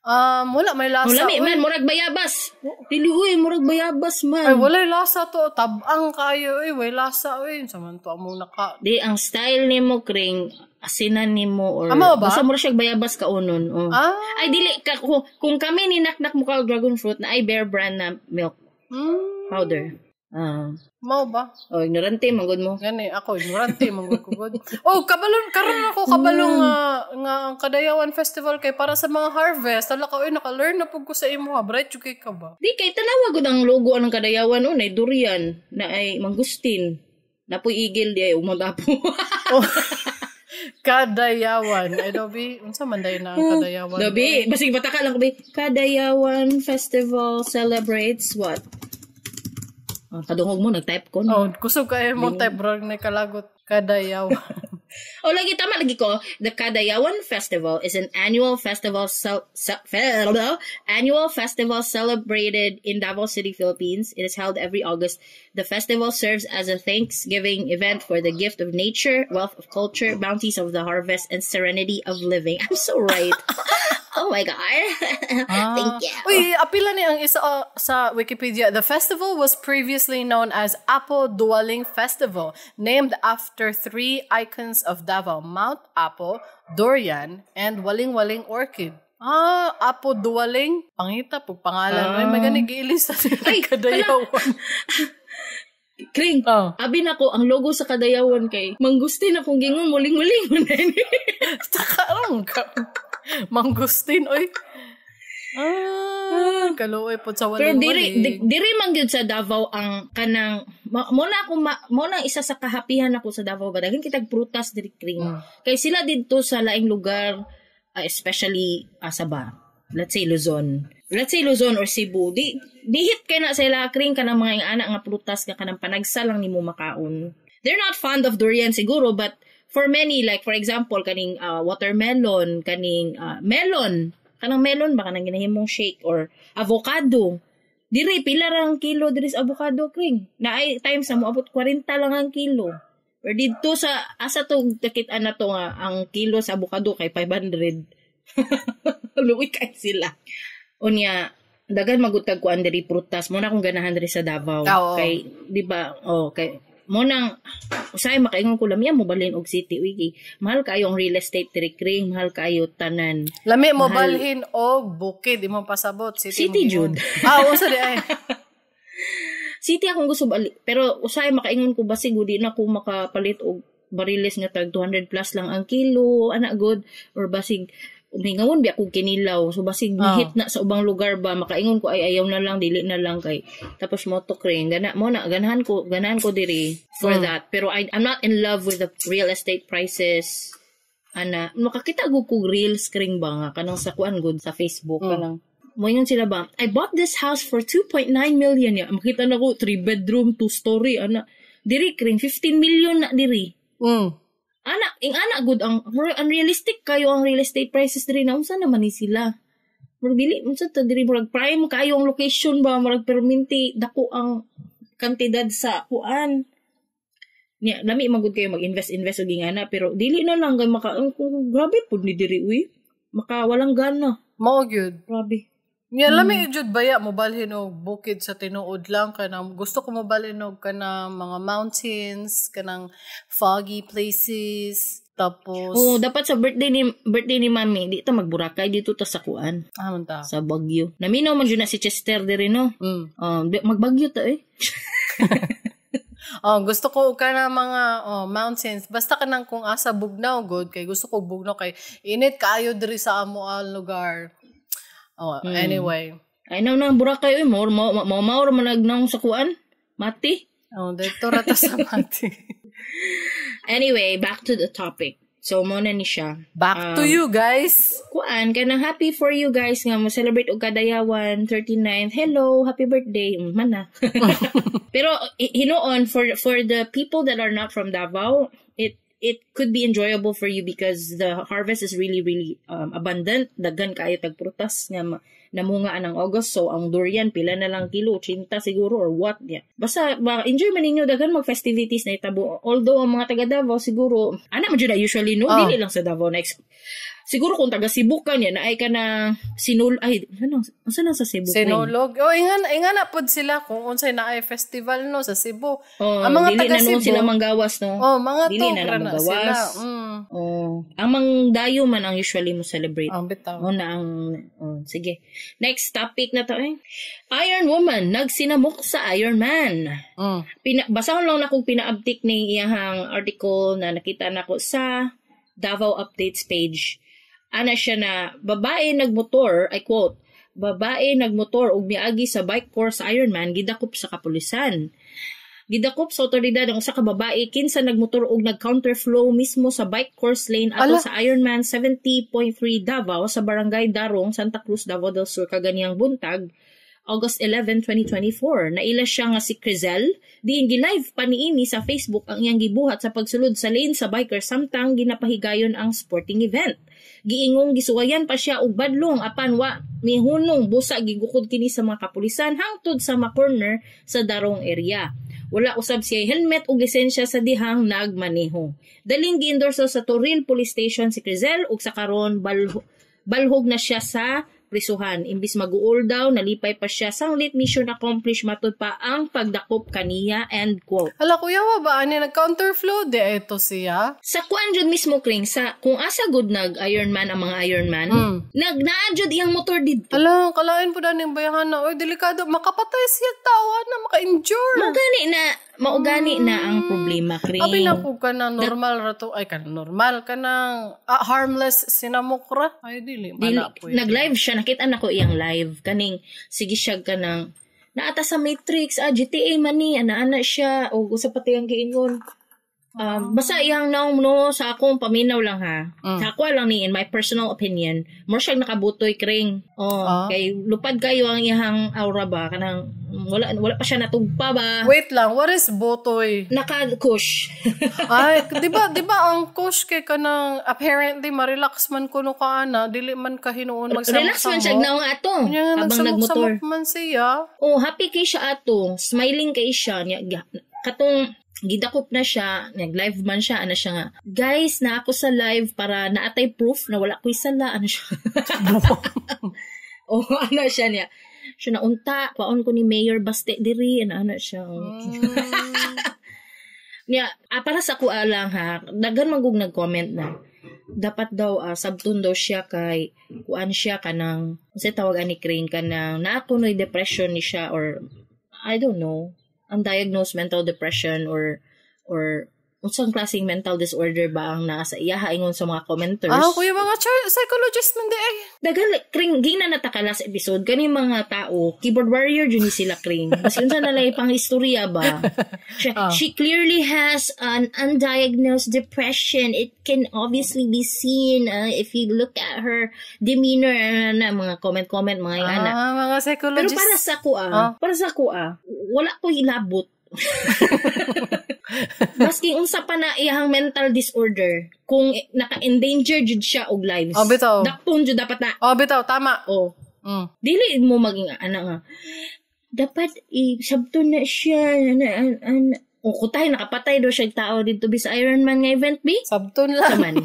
Wala may lasa. Wala Uy. man, murag bayabas. Dili uy, murag bayabas man. Ay, walay lasa to. Tabang kayo uy, way lasa uy. Sa man to among naka. Di ang style nimo, Kring, asinan nimo or Amo ba? basta mura siya bayabas kaunon. Oh. Ah. Ay dili ka kung kami ni naknak mo ka og dragon fruit na ay Bear Brand na milk powder. Ah. Mao ba? Oh, ignorante man gud mo. Gani ako ignorante man gud ko gud. Oh, kabalon karon ako kabalong nga nga ang Kadayawan Festival kay para sa mga harvest. Ala ka uy, naka-learn na pud ko sa imo ha. Bright jud kay ka ba? Di kay tanawa gud ang logo anong Kadayawan no, nay durian, na ay mangustin. Napoy igil di ay umadapo. Oh. Kadayawan. Adobe, unsa man day na ang Kadayawan? Dabi, basig bataka lang ko bi. Kadayawan Festival celebrates what? Oh, kadungog mo, nag-type ko. No? Oh, kusog kayo mo type bro na kalagot Kadayawan. Oh, lagi tama lagi ko. The Kadayawan Festival is an annual festival celebrated in Davao City, Philippines. It is held every August. The festival serves as a thanksgiving event for the gift of nature, wealth of culture, bounties of the harvest, and serenity of living. I'm so right. Oh my God. Thank you. Uy, apila ni ang isa sa Wikipedia. The festival was previously known as Apo Dualing Festival, named after three icons of Davao: Mount Apo, Durian, and Waling-Waling Orchid. Ah, Apo Dualing. Pangita po pangalan. Ay, may gani giilis sa Ay, Kadayawan. Kring, Oh. abi nako ang logo sa Kadayawan kay mangustin akong gingon muling-muling mo na ni. Takarong ka. Mangustin, oy. Ah, kaluoy po sa Pero diri waling-waling. diri man gyud sa Davao ang kanang mo na ako mo na isa sa kahapihan ako sa Davao ba daghan kitag prutas diri, Kring. Kay sila didto sa laing lugar, especially asa ba? Let's say Luzon. Let's say Luzon or Cebu. Di dihit kay na sila, Kring, kanang mga ingana nga prutas nga kanang panagsa lang nimo makaon. They're not fond of durian siguro, but for many, like for example kaning watermelon, kaning melon, kanang melon ba kanang ginahimong shake or avocado. Diri pila ra ang kilo diri sa avocado, Kring? Naay times na moabot 40 lang ang kilo. Or didto sa asa to nakit-an na to nga ang kilo sa avocado kay 500. Luwi kay sila. Unya daghan magutag kuan diri prutas mo na akong ganahan diri sa Davao. Oo. Kay di ba? Oh, kay mo nang usahay makaingon ko lamiya mo balhin og city uy kay mahal kayo ang real estate diri, Kring, mahal kayo tanan. Lami mo Mahal. balhin og bukid imong pasabot city, City, mo gingon. jud. Ah, unsa di ay? City akong gusto bali, pero usahay makaingon ko basig di na ko makapalit og bariles nga tag 200 plus lang ang kilo ana good or basig umingawon biya kog kinilaw so basig mihit na sa ubang lugar ba makaingon ko ay ayaw na lang, dili na lang kay tapos mo to, Kring, gana mo na ganahan ko diri for that, pero I'm not in love with the real estate prices ana. Makakita gud kog reels, Kring, ba nga kanang sa kuan gud sa Facebook, kanang moingon sila ba, "I bought this house for 2.9 million." Ya makita na ko 3 bedroom, 2 story ana. Diri, Kring, 15 million na diri. Ana ing ana gud ang murag unrealistic kayo ang real estate prices diri na unsa naman ni sila. Murag dili unsa ta diri, murag prime kayo ang location ba, murag perminti dako ang kantidad sa kuan. Nya lami man gud kayo mag-invest invest og ingana, pero dili na lang kay maka ang kung grabe pud ni diri uy. Maka walang gana. Mao gyud. Grabe. Nya lami jud baya mo balhin og bukid sa tinuod lang kanang gusto ko mobalhin og kanang mga mountains, kanang foggy places, tapos Oo, dapat sa birthday ni Mami, di ta magburakay dito ta sa kuan, ah man ta. sa Baguio. Naminaw man jud na si Chester diri no. Magbagyo ta eh. Oh, gusto ko og kanang mga oh, mountains. Basta kanang kung asa bugnaw good kay gusto ko bugnaw kay init kaayo diri sa amo ang lugar. Oh, anyway. Ay na na Boracay oy, mo mo mo mo man nagnaong sa kuan. Mati. Oh, dito ra ta sa Mati. Anyway, back to the topic. So mo na ni siya. Back to you guys. Kuan kanang happy for you guys nga mo celebrate og Kadayawan 39th. Hello, happy birthday. Man na. Pero hinuon for the people that are not from Davao, it could be enjoyable for you because the harvest is really really abundant. Daghan kaayo tag prutas nga namunga anang August. So ang durian pila na lang kilo, 80 siguro or what yeah. Basta ba, enjoy man ninyo, daghan mag festivities na itabo. Although ang mga taga Davao siguro ana man jud na usually no, dili lang sa Davao next. Siguro kung taga Cebu ka niya, naay ka na sinul ay ano unsa na sa Cebu, Kring? Sinulog. Oh, ingan na pod sila kung unsay naay festival no sa Cebu. Oh, ang mga dili taga na noon Cebu. sila manggawas no. Oh, mga Dili na to na na sila. manggawas. Oh, ang mangdayo man ang usually mo celebrate. Ang bitaw. Mo na ang oh, sige. Next topic na to eh. Iron Woman nagsinamok sa Iron Man. Basahon lang na kung pinaabtik ning iyahang article na nakita nako sa Davao Updates page. Ana siya na babae nagmotor, I quote, "Babae nagmotor ug miagi sa bike course sa Ironman gidakop sa kapulisan." Gidakop sa otoridad ang usa ka babae kinsa nagmotor og nag-counterflow mismo sa bike course lane ato Ala. sa Ironman 70.3 Davao sa Barangay Darong, Santa Cruz, Davao del Sur kaganiyang buntag. August 11, 2024. Naila siya nga si Crizel, diin gi-live pa niini sa Facebook ang iyang gibuhat sa pagsulod sa lane sa biker samtang ginapahigayon ang sporting event. Giingong gisuwayan pa siya og badlong apan wa mihunong, busa gigukod kini sa mga kapulisan hangtod sa ma-corner sa Darong area. Wala usab siya helmet ug lisensya sa dihang nagmaneho. Daling giendorso sa Toril Police Station si Crizel ug sa karon balhog na siya sa prisuhan. Imbis maguol daw, nalipay pa siya, sanglit mission accomplished matud pa ang pagdakop kaniya, end quote. Hala, kuya, wa ba ani nag-counterflow di ito siya? Sa kuan jud mismo, Kring, sa kung asa gud nag Ironman ang mga Ironman, nag naa jud iyang motor didto. Hala, kalain po na ning bayahan na. Oy, delikado. Makapatay siya tao na, maka-injure. Mao gani na ang problema, Kring. Abi na po ka na normal ra to. Ay, ka normal ka na harmless sinamok ra. Ay, dili. Dili, Mana po. Nag-live siya, nakita na ko iyang live kaning sige siya kanang naata sa Matrix, GTA man ni, ana-ana siya o usa pati ang giingon. Basta iyang naong no, sa akong paminaw lang ha. Sa ako lang ni, in my personal opinion, more siya nakabutoy, Kring. Oh, kay lupad kayo ang iyang aura ba, kanang wala wala pa siya natugpa ba. Wait lang, what is botoy? Naka-kush. Ay, di ba ang kush kay kanang apparently ma-relax man kuno ka ana, dili man ka hinuon magsamok. Relax man siya naong ato Nya habang nagmotor. Nagsamok man siya. Oh, happy kay siya ato. Smiling kay siya. Nya, katong gidakop na siya, nag-live man siya, ano siya nga, "Guys, na ako sa live para naatay proof na wala ko'y sala," ano siya. Oh, ano siya niya. Siya na unta, kwaon ko ni Mayor Baste diri, ano, ano siya. Oh. Niya, para sa kuha lang ha, daghan man gug nag-comment na dapat daw sabton daw siya kay kuan siya kanang unsay tawag ani, Kring, kanang naa kunoy depression ni siya or I don't know, undiagnosed mental depression or unsang klaseng mental disorder ba ang naa sa iyaha, ingon sa mga commenters. Ah, kuya, mga psychologist man di ay. Daghan, Kring, gina na ta ka last episode kani mga tao, keyboard warrior jud ni sila, Kring. Mas unsa na lang pang istorya ba siya, "She clearly has an undiagnosed depression. It can obviously be seen if you look at her demeanor," ano na mga comment comment mga ana. Ah, mga Pero psychologist. Para sa kuha, para sa kuha, wala ko hilabot. Maski unsa pa na iyang mental disorder, kung naka-endanger jud siya og lives. Oh, bitaw. Dakpon jud dapat na. Oh, bitaw, tama. Oh. Dili mo maging ana nga. Dapat i-sabton na siya na, an, an, o kutay nakapatay do siya tao dito bi sa Ironman nga event bi. Sabton lang. Saman.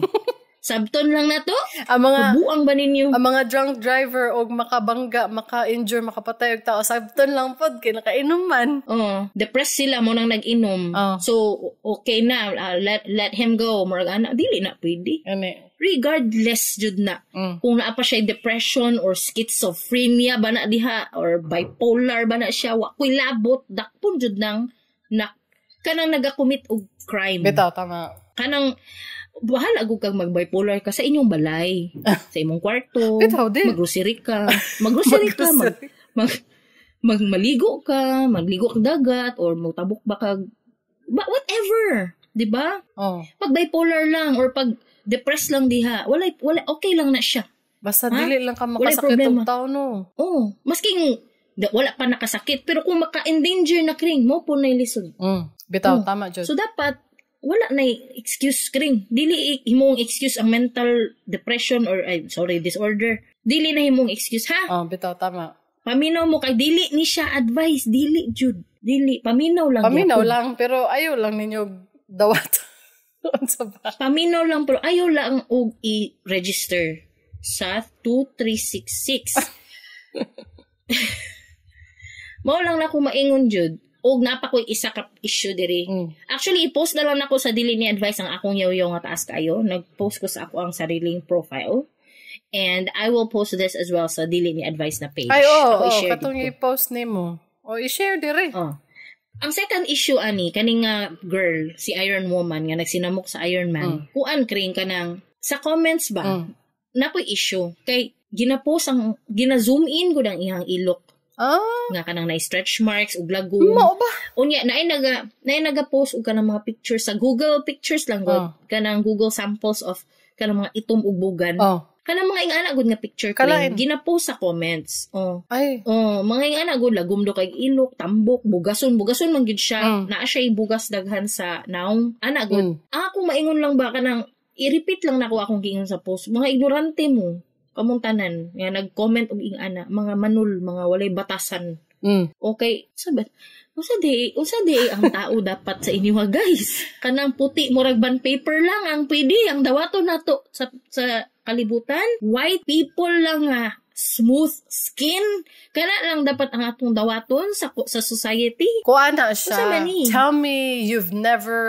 Sabton lang na to. Ang mga Buang ba ninyo? Ang mga drunk driver og makabangga, maka-injure, makapatay og tao, sabton lang pod kay nakainom man. Oh, depressed sila mo nang nag-inom. So okay na, let let him go. Murag ana, dili na pwede. Ani. Regardless jud na kung naa pa siya depression or schizophrenia ba na diha or bipolar ba na siya, wa ko'y labot, dakpon jud nang na kanang nagacommit og crime. Bitaw, tama. Kanang bahala gud kag mag-bipolar ka sa inyong balay, sa imong kwarto. Bitaw din. Maggrocery ka, maggrocery ka, mag, mag magmaligo ka, magligo ka dagat or magtabok ba kag ba, whatever, 'di ba? Oh. Pag bipolar lang or pag depressed lang diha, wala wala, okay lang na siya. Basta Ha? dili lang ka Walay makasakit problema. og tao, no. Oh, masking wala pa nakasakit pero kung maka-endanger na, Kring, mo po na lisod. Bitaw, Oh. tama jud. So dapat wala na excuse, Kring. Dili himong excuse ang mental depression or ay, sorry, disorder. Dili na himong excuse ha. Oh, bitaw, tama. Paminaw mo kay dili ni siya advice, dili jud. Dili paminaw lang. Paminaw gyapon. lang pero ayaw lang ninyo dawat. Unsa ba? Paminaw lang pero ayaw lang og i-register sa 2366. Mao lang na ko maingon jud og napa ko'y isa ka issue diri. Actually, i-post na lang nako sa dili ni advice ang akong yaw nga taas kayo. Nag-post ko sa ako ang sariling profile. And I will post this as well sa dili ni advice na page. Ay, oo, Ako oh, i-share katong dito. i-post nimo. O i-share diri. Oh. Ang second issue ani kaning nga girl, si Iron Woman nga nagsinamok sa Iron Man. Kuan, Kring, kanang sa comments ba? Napoy issue kay ginapost ang gina-zoom in gud ang iyang ilok nga kanang na stretch marks ug lagom. Mao ba? Unya naay naga post og kanang mga pictures sa Google Pictures lang gud, kanang Google samples of kanang mga itom ug bugan. Kanang mga ingana gud nga picture, Kalain. Kling, gina-post sa comments. Oh. Ay. Oh, mga ingana gud, lagom do kay ilok, tambok, bugason, bugason man gyud siya. Naa siya bugas daghan sa naong. Ana gud. Ang akong maingon lang ba, kanang i-repeat lang nako akong giingon sa post. Mga ignorante mo, kamong tanan nga nag-comment og ingana, mga manul, mga walay batasan. Okay, sabi, unsa di ang tao dapat sa inyo ha, guys? Kanang puti murag bond paper lang ang pwede ang dawaton nato sa kalibutan. White people lang nga smooth skin, kana lang dapat ang atong dawaton sa society. Kuha na siya. Unsa man ni? Tell me you've never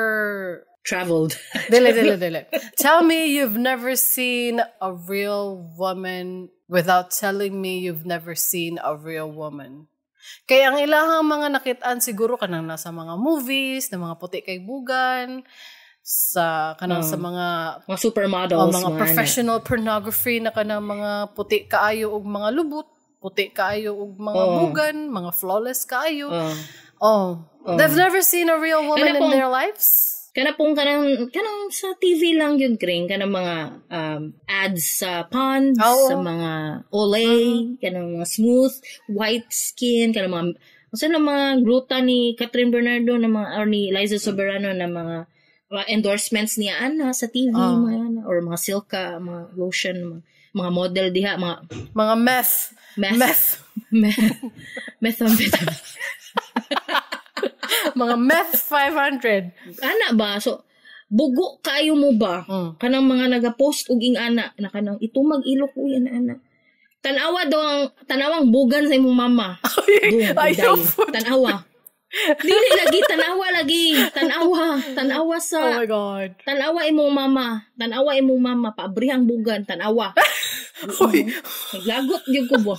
traveled. Dili, dili, dili. Tell me you've never seen a real woman without telling me you've never seen a real woman. Kaya ang ilahang mga nakitaan siguro kanang nasa mga movies, na mga puti kay bugan, sa kanang sa mga mga supermodels, o mga mga professional pornography na kanang mga puti kaayo og mga lubot, puti kaayo og mga bugan, mga flawless kaayo. Oh. Oh. They've never seen a real woman Kana in their lives. Kana pong kanang sa TV lang yun, Kring, kanang mga ads sa Pond's, sa mga Olay, kanang mga smooth white skin, kanang mga unsa na mga gruta ni Kathryn Bernardo na mga or ni Liza Soberano na mga endorsements niya ana sa TV, mga ana, or mga Silka, mga lotion, mga model diha, mga Mga meth. Meth. Meth. Methamphetamine. Mga meth 500. Ana ba? So, bugo kaayo mo ba? Kanang mga nagapost og ing-ana na kanang itumag ilok, uy, ana ana. Tanawa daw ang tanawang bugan sa imong mama. Dung, Ayaw day. po. Tanawa. Dili lagi, tanawa lagi. Tanawa, tanawa sa Oh my God. Tanawa imong mama. Tanawa imong mama, paabrihang bugan, tanawa. Uy. Naglagot gyud ko ba?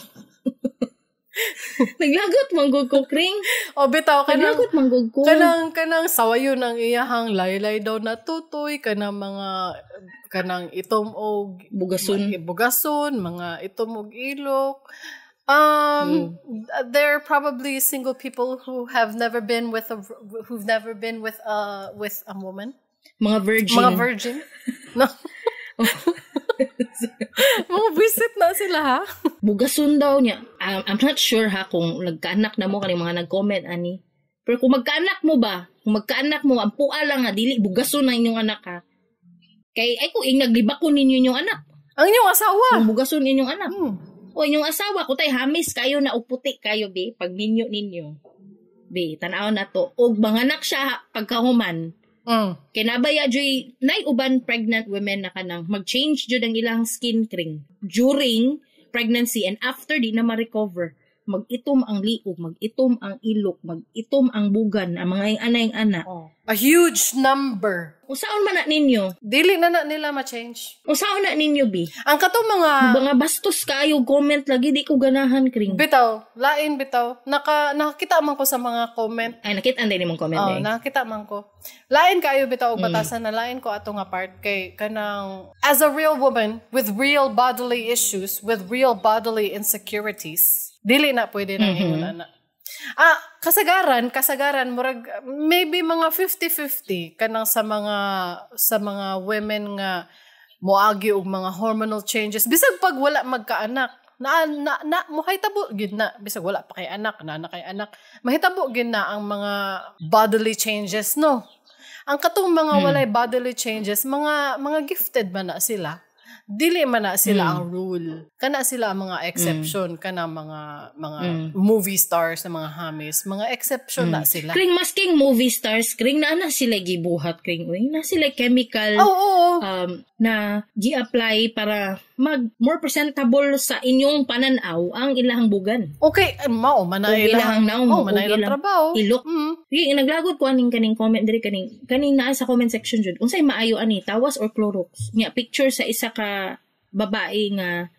Naglagot man gud ko, Kring. O bitaw kanang Naglagot man gud ko. Kanang sawayon ang iyahang laylay daw natutoy, kanang mga kanang itom og Bugason. Bugason, mga itom og ilok. There are probably single people who have never been with a who've never been with a woman. Mga virgin. Mga virgin. No. Mga visit na sila ha. Bugason daw niya. I'm not sure ha kung nagkaanak na mo kaning mga nag-comment ani. Pero kung magkaanak mo ba, kung magkaanak mo, ang pua lang nga dili bugason na inyong anak ha. Kay ay kung naglibak ko ninyo inyong anak. Ang inyong asawa. Kung bugason inyong anak. O inyong asawa, kung tay hamis kayo na uputi kayo be, pag minyo ninyo. Be, tan-aw na to. Og manganak siya ha, pagkahuman. Kay nabaya joy nay uban pregnant women na kanang mag-change jud ang ilang skin, Kring, during pregnancy and after, di na ma-recover. Mag-itom ang liog, mag-itom ang ilok, mag-itom ang bugan, ang mga ing ana. Oh. A huge number. Usaon man na ninyo? Dili na na nila ma-change. Usaon na ninyo bi? Ang katong mga Mga bastos kayo comment lagi, di ko ganahan, Kring. Bitaw, lain bitaw. Nakakita man ko sa mga comment. Ay, nakita din imong comment Oh, eh. nakakita man ko. Lain kayo bitaw og batasan na lain ko ato nga part kay kanang as a real woman with real bodily issues, with real bodily insecurities. Dili na pwede nang ingon ana. Ah, kasagaran murag maybe mga 50-50 kanang sa mga women nga moagi og mga hormonal changes bisag pag wala magkaanak na na, na mohitabo gid na bisag wala pa kay anak na na kay anak, mahitabo gid na ang mga bodily changes, no? Ang katong mga walay bodily changes, mga gifted man na sila, dili man na sila ang rule, kana sila ang mga exception, kana mga movie stars na mga hamis, mga exception na sila. Kring, masking movie stars, Kring, na na sila gibuhat, Kring, uy, na sila chemical Oo oo na gi-apply para mag more presentable sa inyong pananaw ang ilahang bugan. Okay, mao man na Ug ilang ilahang naong, oh, man na ug ilang ilang trabaho. ilok. Sige, naglagot ko aning kaning comment diri, kaning naa sa comment section jud. Unsay maayo ani, tawas or Clorox? Nya picture sa isa ka babae nga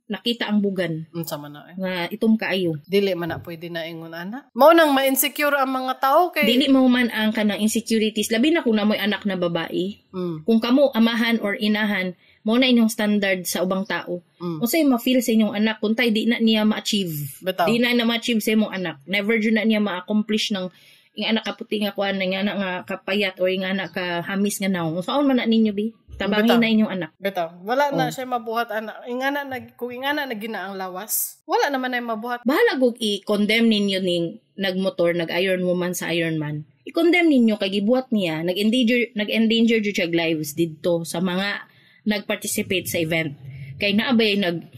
nakita ang bugan Unsa man na eh. nga itom kaayo. Dili man na pwede na ingon ana. Mao nang ma-insecure ang mga tao kay Dili mo man ang kanang insecurities, labi na kung namoy anak na babae. Kung kamo amahan or inahan, mo na inyong standard sa ubang tao. Unsay ma-feel sa inyong anak kung tay di na niya ma-achieve? Bitaw. Di na na ma-achieve sa imong anak. Never jud na niya ma-accomplish ng ing anak ka puti nga kuan, ing anak nga kapayat or ing anak ka hamis nga naong. Unsaon man na ninyo bi? Tabangin Bitaw. Na inyong anak. Bitaw. Wala na Oh. siya mabuhat ana. Ingana na kung ingana na gina ang lawas, wala naman na mabuhat. Bahala gug i-condemn ninyo ning nagmotor, nag-Iron Woman sa Iron Man. I-condemn ninyo kay gibuhat niya, nag-endanger jud siya lives didto sa mga nag-participate sa event. Kay naabay nag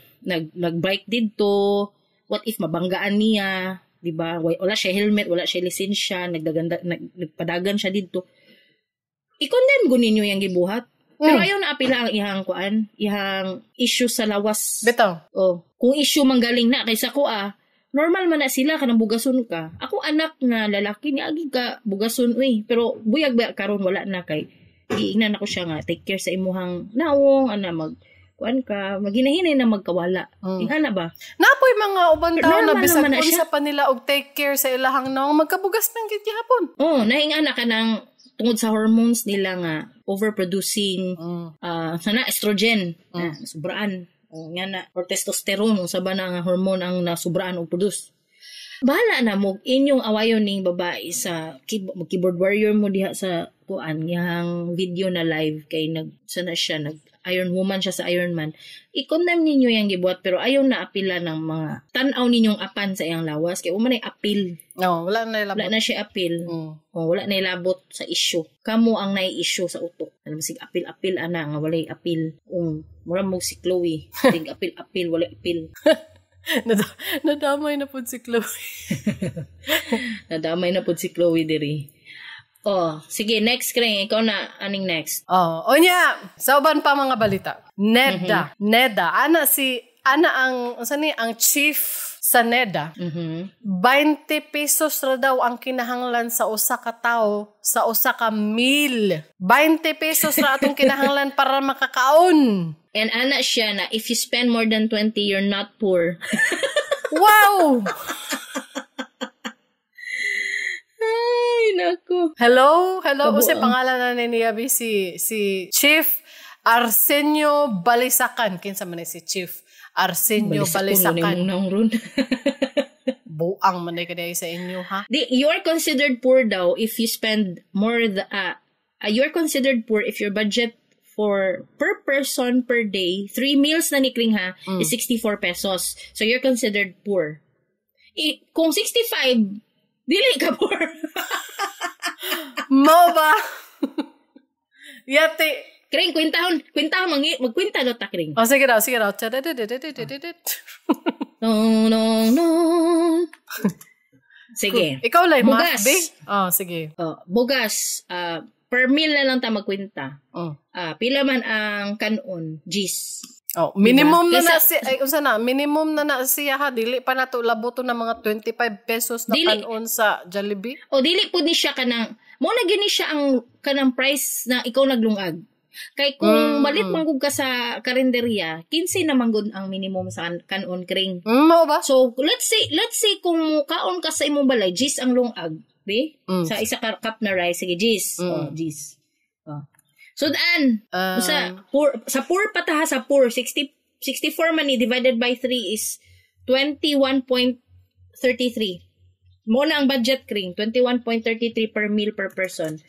nag-bike didto, what if mabanggaan niya, di ba? Wala siya helmet, wala siya lisensya, nagpadagan siya didto. I-condemn gud ninyo yang gibuhat. Pero ayaw na apila ang ihang kuan, ihang issue sa lawas. Bitaw. Oh, kung issue manggaling na kaysa ko normal man na sila kanang bugason ka. Ako anak nga lalaki ni agi ka bugason uy, pero buyag ba karon wala na kay giingnan ako siya nga take care sa imuhang naong ana mag kuan ka maginahinay na magkawala. Ingana ba? Napoy mga ubang tao na Normal bisag naman na siya. unsa pa nila og take care sa ilahang naong magkabugas man gid gihapon. Oh, naingana ka ng tungod sa hormones nila nga overproducing sana estrogen na sobraan o nga na or testosterone unsa ba na nga hormone ang nasubraan og produce. Bahala na mo inyong awayon ning babae sa keyboard warrior mo diha sa kuan yang video na live kay nag sana siya nag Iron Woman siya sa Iron Man. I-condemn ninyo yang gibuhat pero ayaw na apila ng mga tan-aw ninyong apan sa iyang lawas kay uma na appeal. No, wala na ilabot. Wala na siya appeal. Oh, wala na ilabot sa issue. Kamo ang nai-issue sa utok. Alam sig apil-apil ana nga walay apil. Mura mo si Chloe. Sig apil-apil walay apil. Nadamay na pud si Chloe. Nadamay na pud si Chloe diri. Oh, sige, next Kring, ikaw na aning next. Oh, onya, sa uban pa mga balita. NEDA, NEDA. Ana ang unsa ni ang chief sa NEDA. 20 pesos ra daw ang kinahanglan sa usa ka tawo sa usa ka meal. 20 pesos ra atong kinahanglan para makakaon. And ana siya na if you spend more than 20, you're not poor. Wow! Ay, nako. Hello? Hello? Kabuang. Usa pangalan na ni niya si Chief Arsenio Balisacan. Kinsa man ni si Chief Arsenio Balisacan? Balisakan. Buang man ni kaday sa inyo, ha? Di, you are considered poor daw if you spend more the, you are considered poor if your budget for per person per day, 3 meals na ni Kring ha, is 64 pesos. So you're considered poor. Kung 65, dili ka poor. Mo ba? Yati. Kring, kwintahon, magkwinta daw ta, Kring. Oh, sige daw, sige daw. No, no, no. Sige. Ikaw lang, Bugas. Math, B? Oh, sige. Oh, bugas, per meal na lang ta magkwinta. Oh. Pila man ang kanon, G's. Oh, minimum Diba? na na si ay unsa na, minimum na na siya ha, dili pa nato laboto na mga 25 pesos na Dili. kanon sa Jollibee. O dili pud ni siya kanang mo na gini siya ang kanang price na ikaw naglungag. Kay kung malit man gud ka sa karinderya, 15 na man gud ang minimum sa kanon, Kring. Mao ba? So let's say kung mukaon ka sa imong balay, G's ang lungag, be? Sa isa ka cup na rice, sige G's. Oh, G's. Oh. So daan, sa poor pataha sa poor 64 man ni divided by 3 is 21.33. Mo na ang budget, Kring, 21.33 per meal per person.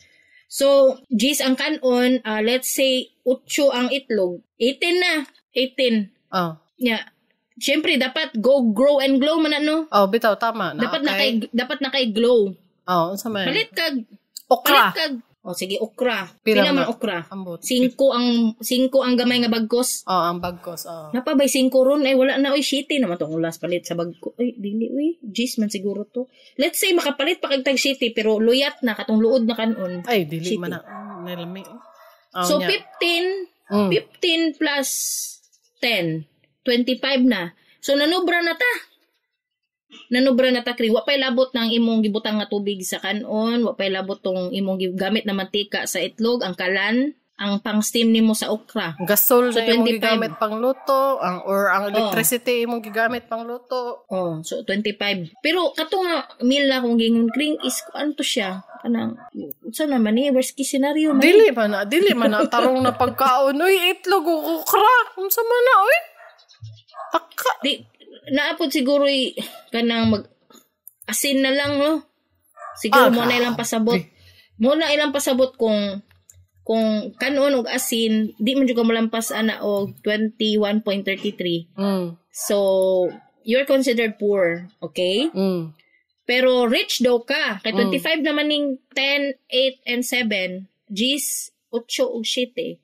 So, G's ang kanon, let's say 8 ang itlog, 18 na, 18. Oh. Yeah. Siyempre dapat go grow and glow man ano. Oh, bitaw tama na. Dapat okay. na kay glow. Oh, unsa man? Palit kag Okra. Palit kag. Oh, sige, okra. Pila Pila man man? okra? Ambot. 5 ang gamay nga bagkos. Oh, ang bagkos. Oh. Napabay 5 ron ay wala na oy shitty naman to ang last palit sa bagko. Ay dili uy, G's man siguro to. Let's say makapalit pa kag tag shitty pero luyat na katong luod na kanon. Ay, dili Shitty. man na. Nalami. Oh, So nya. 15 15 plus 10, 25 na. So nanubra na ta. Nanubra na ta, Kring. Wa pa'y labot ng imong gibutang nga tubig sa kanon, wa pa'y labot tong imong gamit na mantika sa itlog, ang kalan, ang pang-steam nimo sa okra. Gasol So, na imong 25. gigamit pangluto, ang or ang electricity imong gigamit pangluto. Oh, so 25. Pero kato nga meal na kung gingon, Kring, is ano to siya? Kanang unsa naman ni worst case scenario man. Dili man na tarong na pagkaon. Uy, itlog ug okra. Unsa man na uy? Taka. Di naapod siguro kanang mag asin na lang no. Siguro mo na ilang pasabot. Mo na ilang pasabot kung Kung kanon og asin, di man jud ka molampas ana og 21.33. So, you're considered poor, okay? Pero rich daw ka. Kay 25 naman ning 10, 8, and 7. Gs, 8 ug 7.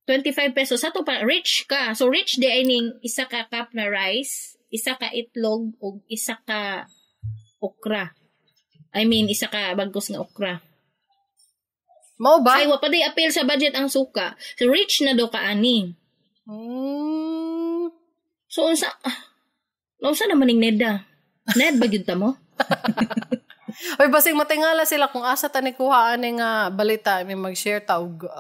25 pesos. Sa to pa, rich ka. So, rich di ay ning isa ka cup na rice, isa ka itlog, ug isa ka okra. I mean, isa ka bagos nga okra. Mao ba? Ay, wa pa day appeal sa budget ang suka. So, rich na daw ka ani. So, unsa naman ning NEDA? Ned ba gyud ta mo? Oy, basig matingala sila kung asa ta ni kuha ani nga balita, may mag-share ta og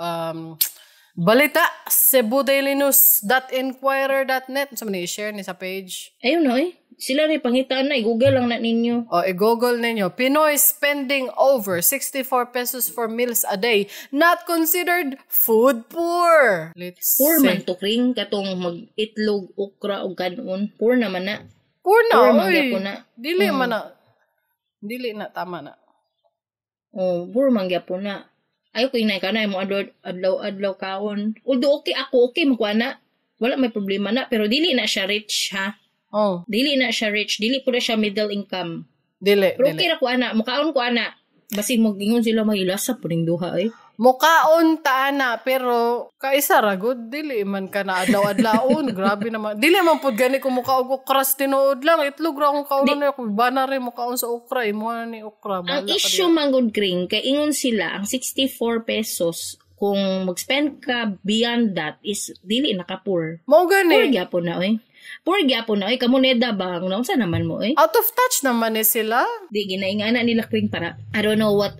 balita cebudailynews.inquirer.net. Unsa man ni i-share ni sa page? Ayun na eh. Sila rin pangitaan na, i-google lang na ninyo. O, i-google ninyo. Pinoy spending over 64 pesos for meals a day. Not considered food poor. Let's Poor see. man to kring katong mag-itlog, okra o kanon. Poor naman na. Poor na, Poor man oy. gyapon na. Dili man na. Dili na, tama na. Oh, poor man gyapon na. Ayo ko inay kana mo adlaw adlaw adlaw kaon. Although okay ako, okay magkuha na. Wala may problema na, pero dili na siya rich ha. Oh, Dili na siya rich, dili po na siya middle income. dili, Pero dili. okay ra ko ana, mukaon ko ana. Basig mogingon sila mahilasa po ning duha eh. Mukaon ta ana pero kaisa ra gud dili man ka na adlaw-adlawon. Grabe naman. Dili man pud gani ko mukaog okra sa tinuod lang. Itlog ra akong kaunon na ako. Bana rin mukaon sa okra. Imuha na ni okra. Ang Bahala ka issue man gud kring kay ingon sila ang 64 pesos kung mag-spend ka beyond that is dili na ka poor. diha. Mao Poor gani. gyapon na oy. Poor gyapon na oy kamo neda ba ang unsa naman mo oy. Out of touch naman ni sila. Di ginaingana nila kring para I don't know what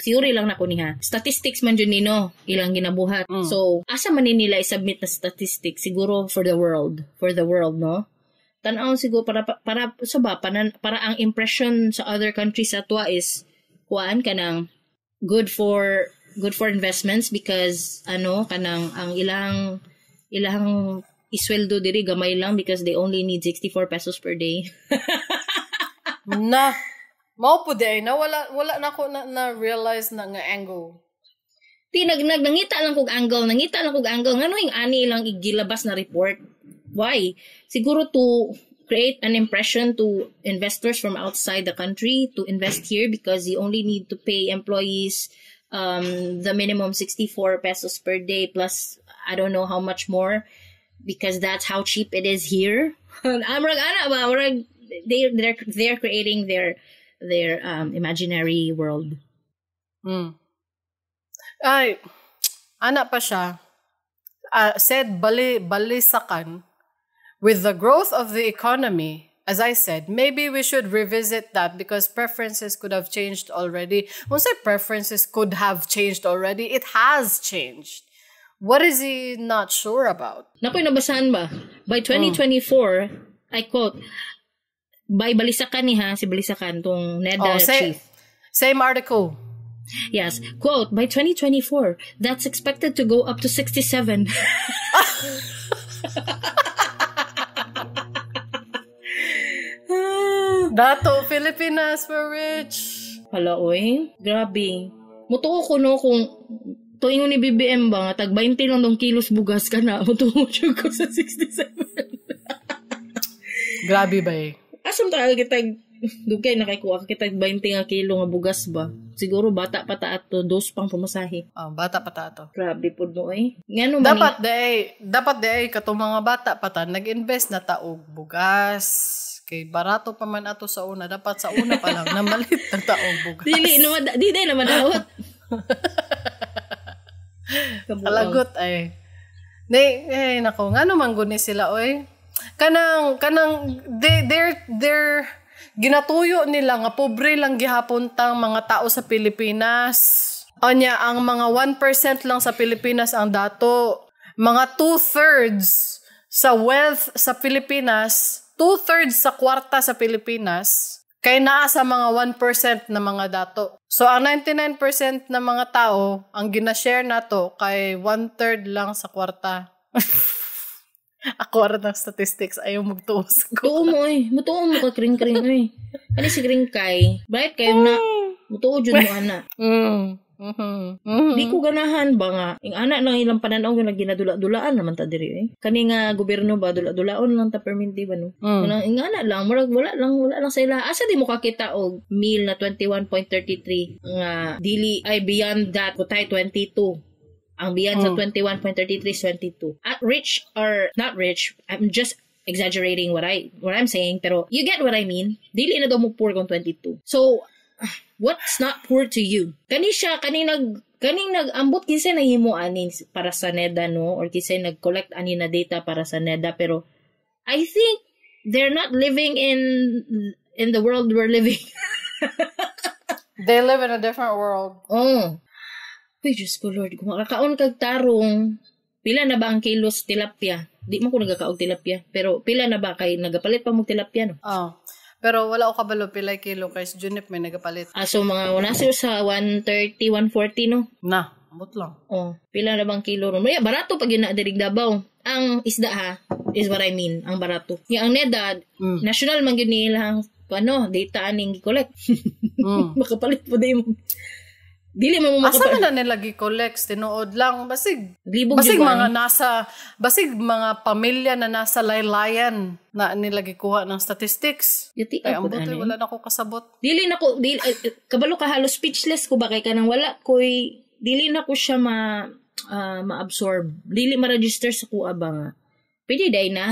theory lang nako niha. Statistics man jud nino ilang ginabuhat. So asa man ni nila i-submit na statistics siguro for the world, no? Tan-awon siguro para para sa ba para, para ang impression sa other countries sa atwa is kuan kanang good for investments because ano kanang ang ilang isweldo diri gamay lang because they only need 64 pesos per day. Na. Mao pud ay na wala na ko na realize na nga angle. Ti nangita lang kog angle, ngano yung ani lang igilabas na report? Why? Siguro to create an impression to investors from outside the country to invest here because you only need to pay employees the minimum 64 pesos per day plus I don't know how much more because that's how cheap it is here. Amrag ana ba murag they're creating their imaginary world. Ay, ana pa siya. Said balisakan, with the growth of the economy, as I said, maybe we should revisit that because preferences could have changed already. When say preferences could have changed already, it has changed. What is he not sure about? Nakoy nabasahan ba? By 2024, I quote, by Balisacan ni ha, si Balisacan, tong NEDA chief. Same article. Yes. Quote, by 2024, that's expected to go up to 67. Dato, Filipinas, we're rich. Hala, oy. Grabe. Mutuo ko no kung tuingon ni BBM ba nga tag 20 lang dong kilos bugas ka na. Mutuo jud ko sa 67. Grabe ba eh. Asam ta kitag dugay na kay kuha kitag 20 nga kilo nga bugas ba. Siguro bata pa ta ato, dos pang pumasahe. Oh, bata pa ta ato. Grabe pud mo eh. Ngano man Dapat day katong mga bata pa ta nag-invest na ta og bugas. Kay barato pa man ato sa una, dapat sa una pa lang namalit na ta og bugas. Dili naman di day naman daot. Kalagot ay. Nay, eh nako, ngano man gud ni sila oy? Kanang they're ginatuyo nila nga pobre lang gihapon tang mga tao sa Pilipinas. Anya ang mga 1% lang sa Pilipinas ang dato. Mga 2/3 sa wealth sa Pilipinas, 2/3 sa kwarta sa Pilipinas kay naa sa mga 1% na mga dato. So ang 99% na mga tao ang ginashare nato kay 1/3 lang sa kwarta. Ako ara ng statistics, ayaw magtuo sa ko. Tuo mo eh. Mutuo mo ka kring-kring eh. Kani si kring kay. Bright kayo na. Mutuo jud mo ana. Di ko ganahan ba nga ing ana lang ilang pananaw nga ginadula-dulaan naman ta diri eh. Kani nga gobyerno ba, dula-dulaon lang ta perminti ba, no? Kanang ing ana lang, murag wala lang sa ila. Asa di mo kakita og meal na 21.33 nga dili ay beyond that kutay 22? Ang beyond sa 21.33 is 22. At rich or not rich, I'm just exaggerating what I'm saying, pero you get what I mean. Dili na daw mo poor kung 22. So what's not poor to you? Kani siya, kaning nag ambot kinsa nahimo ani para sa NEDA, no, or kinsay nag-collect ani na data para sa NEDA, pero I think they're not living in the world we're living. They live in a different world. Oh. Uy, Diyos ko Lord, kung makakaon kag tarong, pila na ba ang kilos tilapia? Di mo ko nagakaog tilapia, pero pila na ba kay nagapalit pa mo tilapia, no? Oh. Pero wala ko kabalo pilay kilo kay si Junip may nagapalit. Ah, so mga nasa sa 130, 140, no? Na, ambot lang. Oh, pila na bang kilo ron? Maya, barato pag yun na dirig Davao. Ang isda ha, is what I mean, ang barato. Yung ang NEDA, national man gyud nila ang ano, data aning gi-collect. Makapalit po din mo. Dili man mo Asa makapalit. man na nila gi-collect? Tinuod lang. Basig, Libog basig jud ba mga ni? nasa, basig mga pamilya na nasa laylayan na nila gikuha ng statistics. Yuti Ay, ako ambot ani. eh, wala na ko kasabot. Dili na ko dili, kabalo ka, halos speechless ko ba kay kanang wala koy dili na ko siya ma-absorb. Dili ma-register sa kuha ba nga. Pwede day na.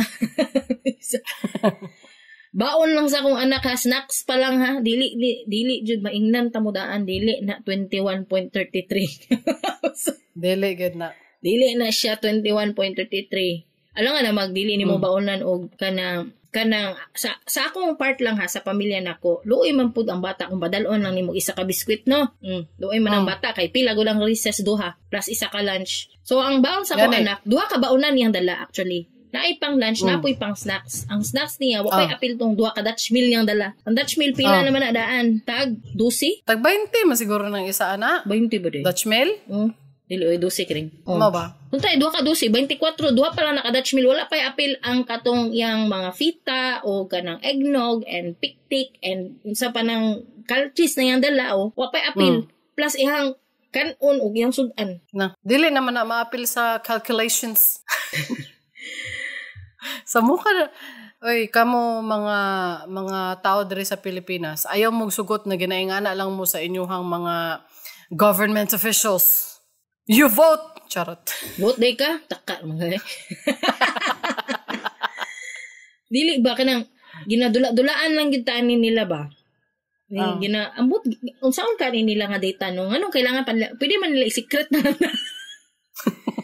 Baon lang sa akong anak ha, snacks pa lang ha. Dili di, dili jud maingnan tamudaan, dili na 21.33. Dili, gid na. Dili na siya 21.33. Alam nga na magdili nimo baonan og kanang kanang sa akong part lang ha, sa pamilya nako. Luoy man pud ang bata kung badalon lang nimo isa ka biskwit, no. Luoy man ang bata kay pila go lang recess, duha plus isa ka lunch. So ang baon sa akong Gani. anak, duha ka baonan niyang dala actually. Naay pang lunch, napoy pang snacks. Ang snacks niya, wa pay apil tong duha ka Dutch meal niyang dala. Ang Dutch meal pila naman na daan? Tag 12? Tag 20 man siguro ng isa ana. 20 ba day? Dutch meal? Oh, dili oy, 12 kring. Oh. Mao ba? Kung tayo, duha ka 12, 24, duha pa lang naka Dutch meal, wala pa apil ang katong yang mga fita o kanang eggnog and piktik and unsa pa nang kalchis na yang dala o, wa pa apil. Plus ihang kanon og iyang sudan. Na. Dili naman na maapil sa calculations. Sa mukha na. Oy, kamo mga tao diri sa Pilipinas, ayaw mong sugot na ginaingana lang mo sa inyuhang mga government officials. You vote! Charot. Vote day ka, taka mga eh. Dili ba kanang ginadula-dulaan lang gid ni nila ba? Ni gina ambot unsaon kani nila nga data, no? Nganong kailangan pa nila? Pwede man nila i-secret na lang.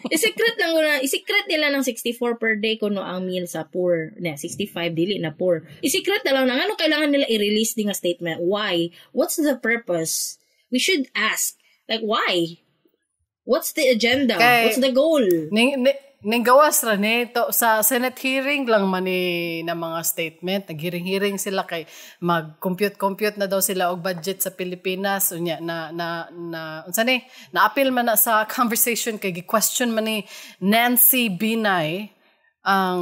I-secret lang na, i-secret nila ng 64 per day kuno ang meal sa poor. Na 65, dili na poor. I-secret na lang na, nganong kailangan nila i-release di nga statement? Why? What's the purpose? We should ask. Like, why? What's the agenda? What's the goal? Ning gawas ra ni to sa Senate hearing lang man ni na mga statement. Nag-hearing-hearing sila kay mag-compute-compute na daw sila og budget sa Pilipinas. Unya na na na unsa ni, na-appeal man na sa conversation kay gi-question man ni Nancy Binay ang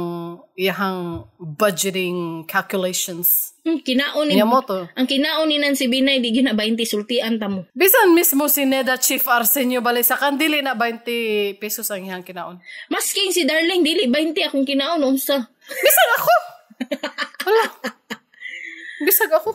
iyahang budgeting calculations. Kinaon ni Niya mo to. Ang kinaon ni Nancy Binay di gina 20, sultian ta mo. Bisan mismo si NEDA Chief Arsenio Balisacan, dili na 20 pesos ang iyang kinaon. Masking si Darling dili 20 akong kinaon, unsa. Bisag ako. Wala. Bisag ako.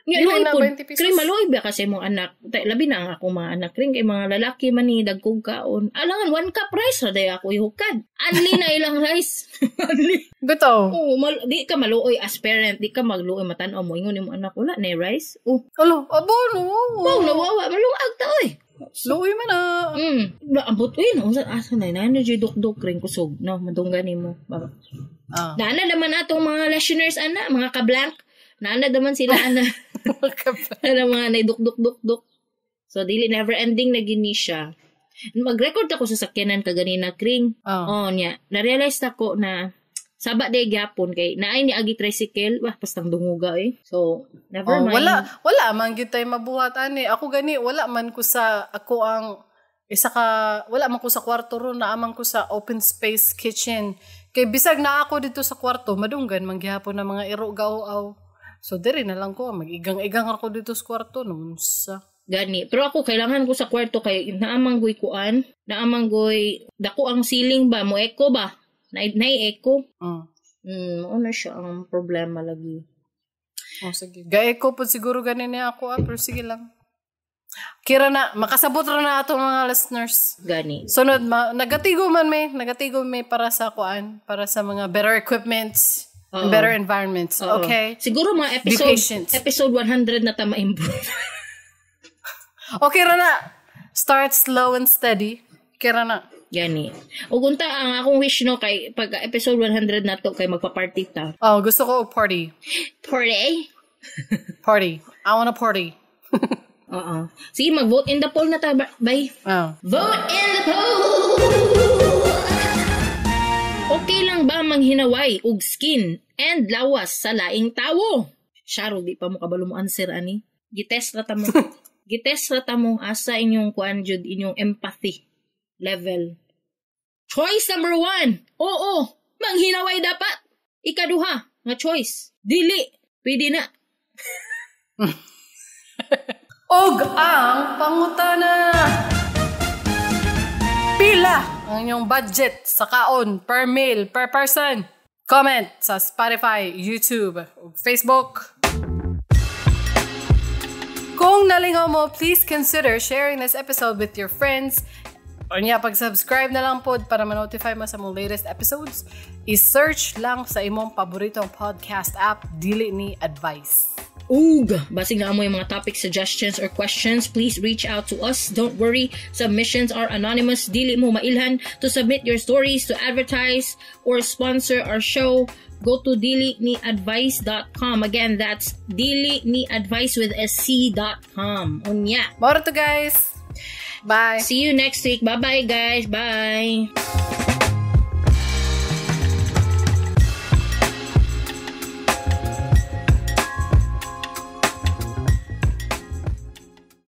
Nga Dili luoy na po. 20 pesos. Kring maluoy ba kasi mong anak? Labi na ang akong mga anak kring kay mga lalaki man ni dagkog kaon. Alangan one cup rice ra day ako ihukad. Anli na ilang rice. Anli. Bitaw. Oh, di ka maluoy as parent, di ka magluoy matan-aw mo ingon nimo anak wala na rice. Oh, Alo, abo no. wow, nawawa maluag ta oy. Luoy man na. Ba ambot uy, no, unsa asa na na jud dukduk ring kusog, no, madunggan nimo. Baba. Naana naman atong mga listeners ana, mga ka-blank. Naana naman sila ana. Ana mga naidukduk-duk-duk. So dili never ending na gini siya. Mag-record ako sa sakyanan kaganina kring. Oh nya, na-realize nako na saba day gyapon kay naay ni agi tricycle, wah pastang dunguga eh. So never Oh, mind. wala man gyud tay mabuhat ani. Ako gani wala man ko sa ako ang isa ka wala man ko sa kwarto ron, naa man ko sa open space kitchen. Kay bisag na ako dito sa kwarto, madunggan man gihapon ng mga iro gaw-aw. So diri na lang ko mag-igang-igang ako dito sa kwarto nun sa. Gani. Pero ako, kailangan ko sa kwarto kay naamang goy kuan, naamang goy dako ang ceiling ba, mo echo ba? Na echo. Mao na siya ang problema lagi. Oh, sige. Ga-echo po siguro gani niya ako, ah, pero sige lang. Kira na, makasabot ra na atong mga listeners. Gani. Sunod, nagatigo man may, nagatigo may para sa kuan, para sa mga better equipments, and Oo. Better environments. Oo. Okay? Siguro mga Be episode patient. Episode 100 na ta ma-improve. Okay ra na. Start slow and steady. Kira na. Gani. Ug unta ang akong wish, no, kay pag episode 100 na to kay magpa-party ta. Oh, gusto ko og party. Party? Party. I wanna party. Oo. Sige, mag-vote in the poll na ta. Bye. Oh. Vote in the poll! Okay lang ba manghinaway og skin and lawas sa laing tawo? Sharo, di pa mo kabalo mo answer ani. Gitest ra ta mo. Gitest ra ta mo asa inyong kuan jud, inyong empathy level. Choice number 1. Oo, manghinaway dapat. Ikaduha nga choice. Dili, pwede na. Og ang pangutana. Pila ang inyong budget sa kaon per meal per person? Comment sa Spotify, YouTube, ug Facebook. Kung nalingaw mo, please consider sharing this episode with your friends. O niya, pag-subscribe na lang pod para ma-notify mo sa mong latest episodes. I-search lang sa imong paboritong podcast app, Dili Ni Advice. Ug, basig naa moy mga topic suggestions or questions, please reach out to us. Don't worry, submissions are anonymous. Dili mo mailhan. To submit your stories, to advertise, or sponsor our show, go to diliniadvice.com. Again, that's diliniadvice with a C.com. Unya. Mao to, guys. Bye. See you next week. Bye-bye, guys. Bye.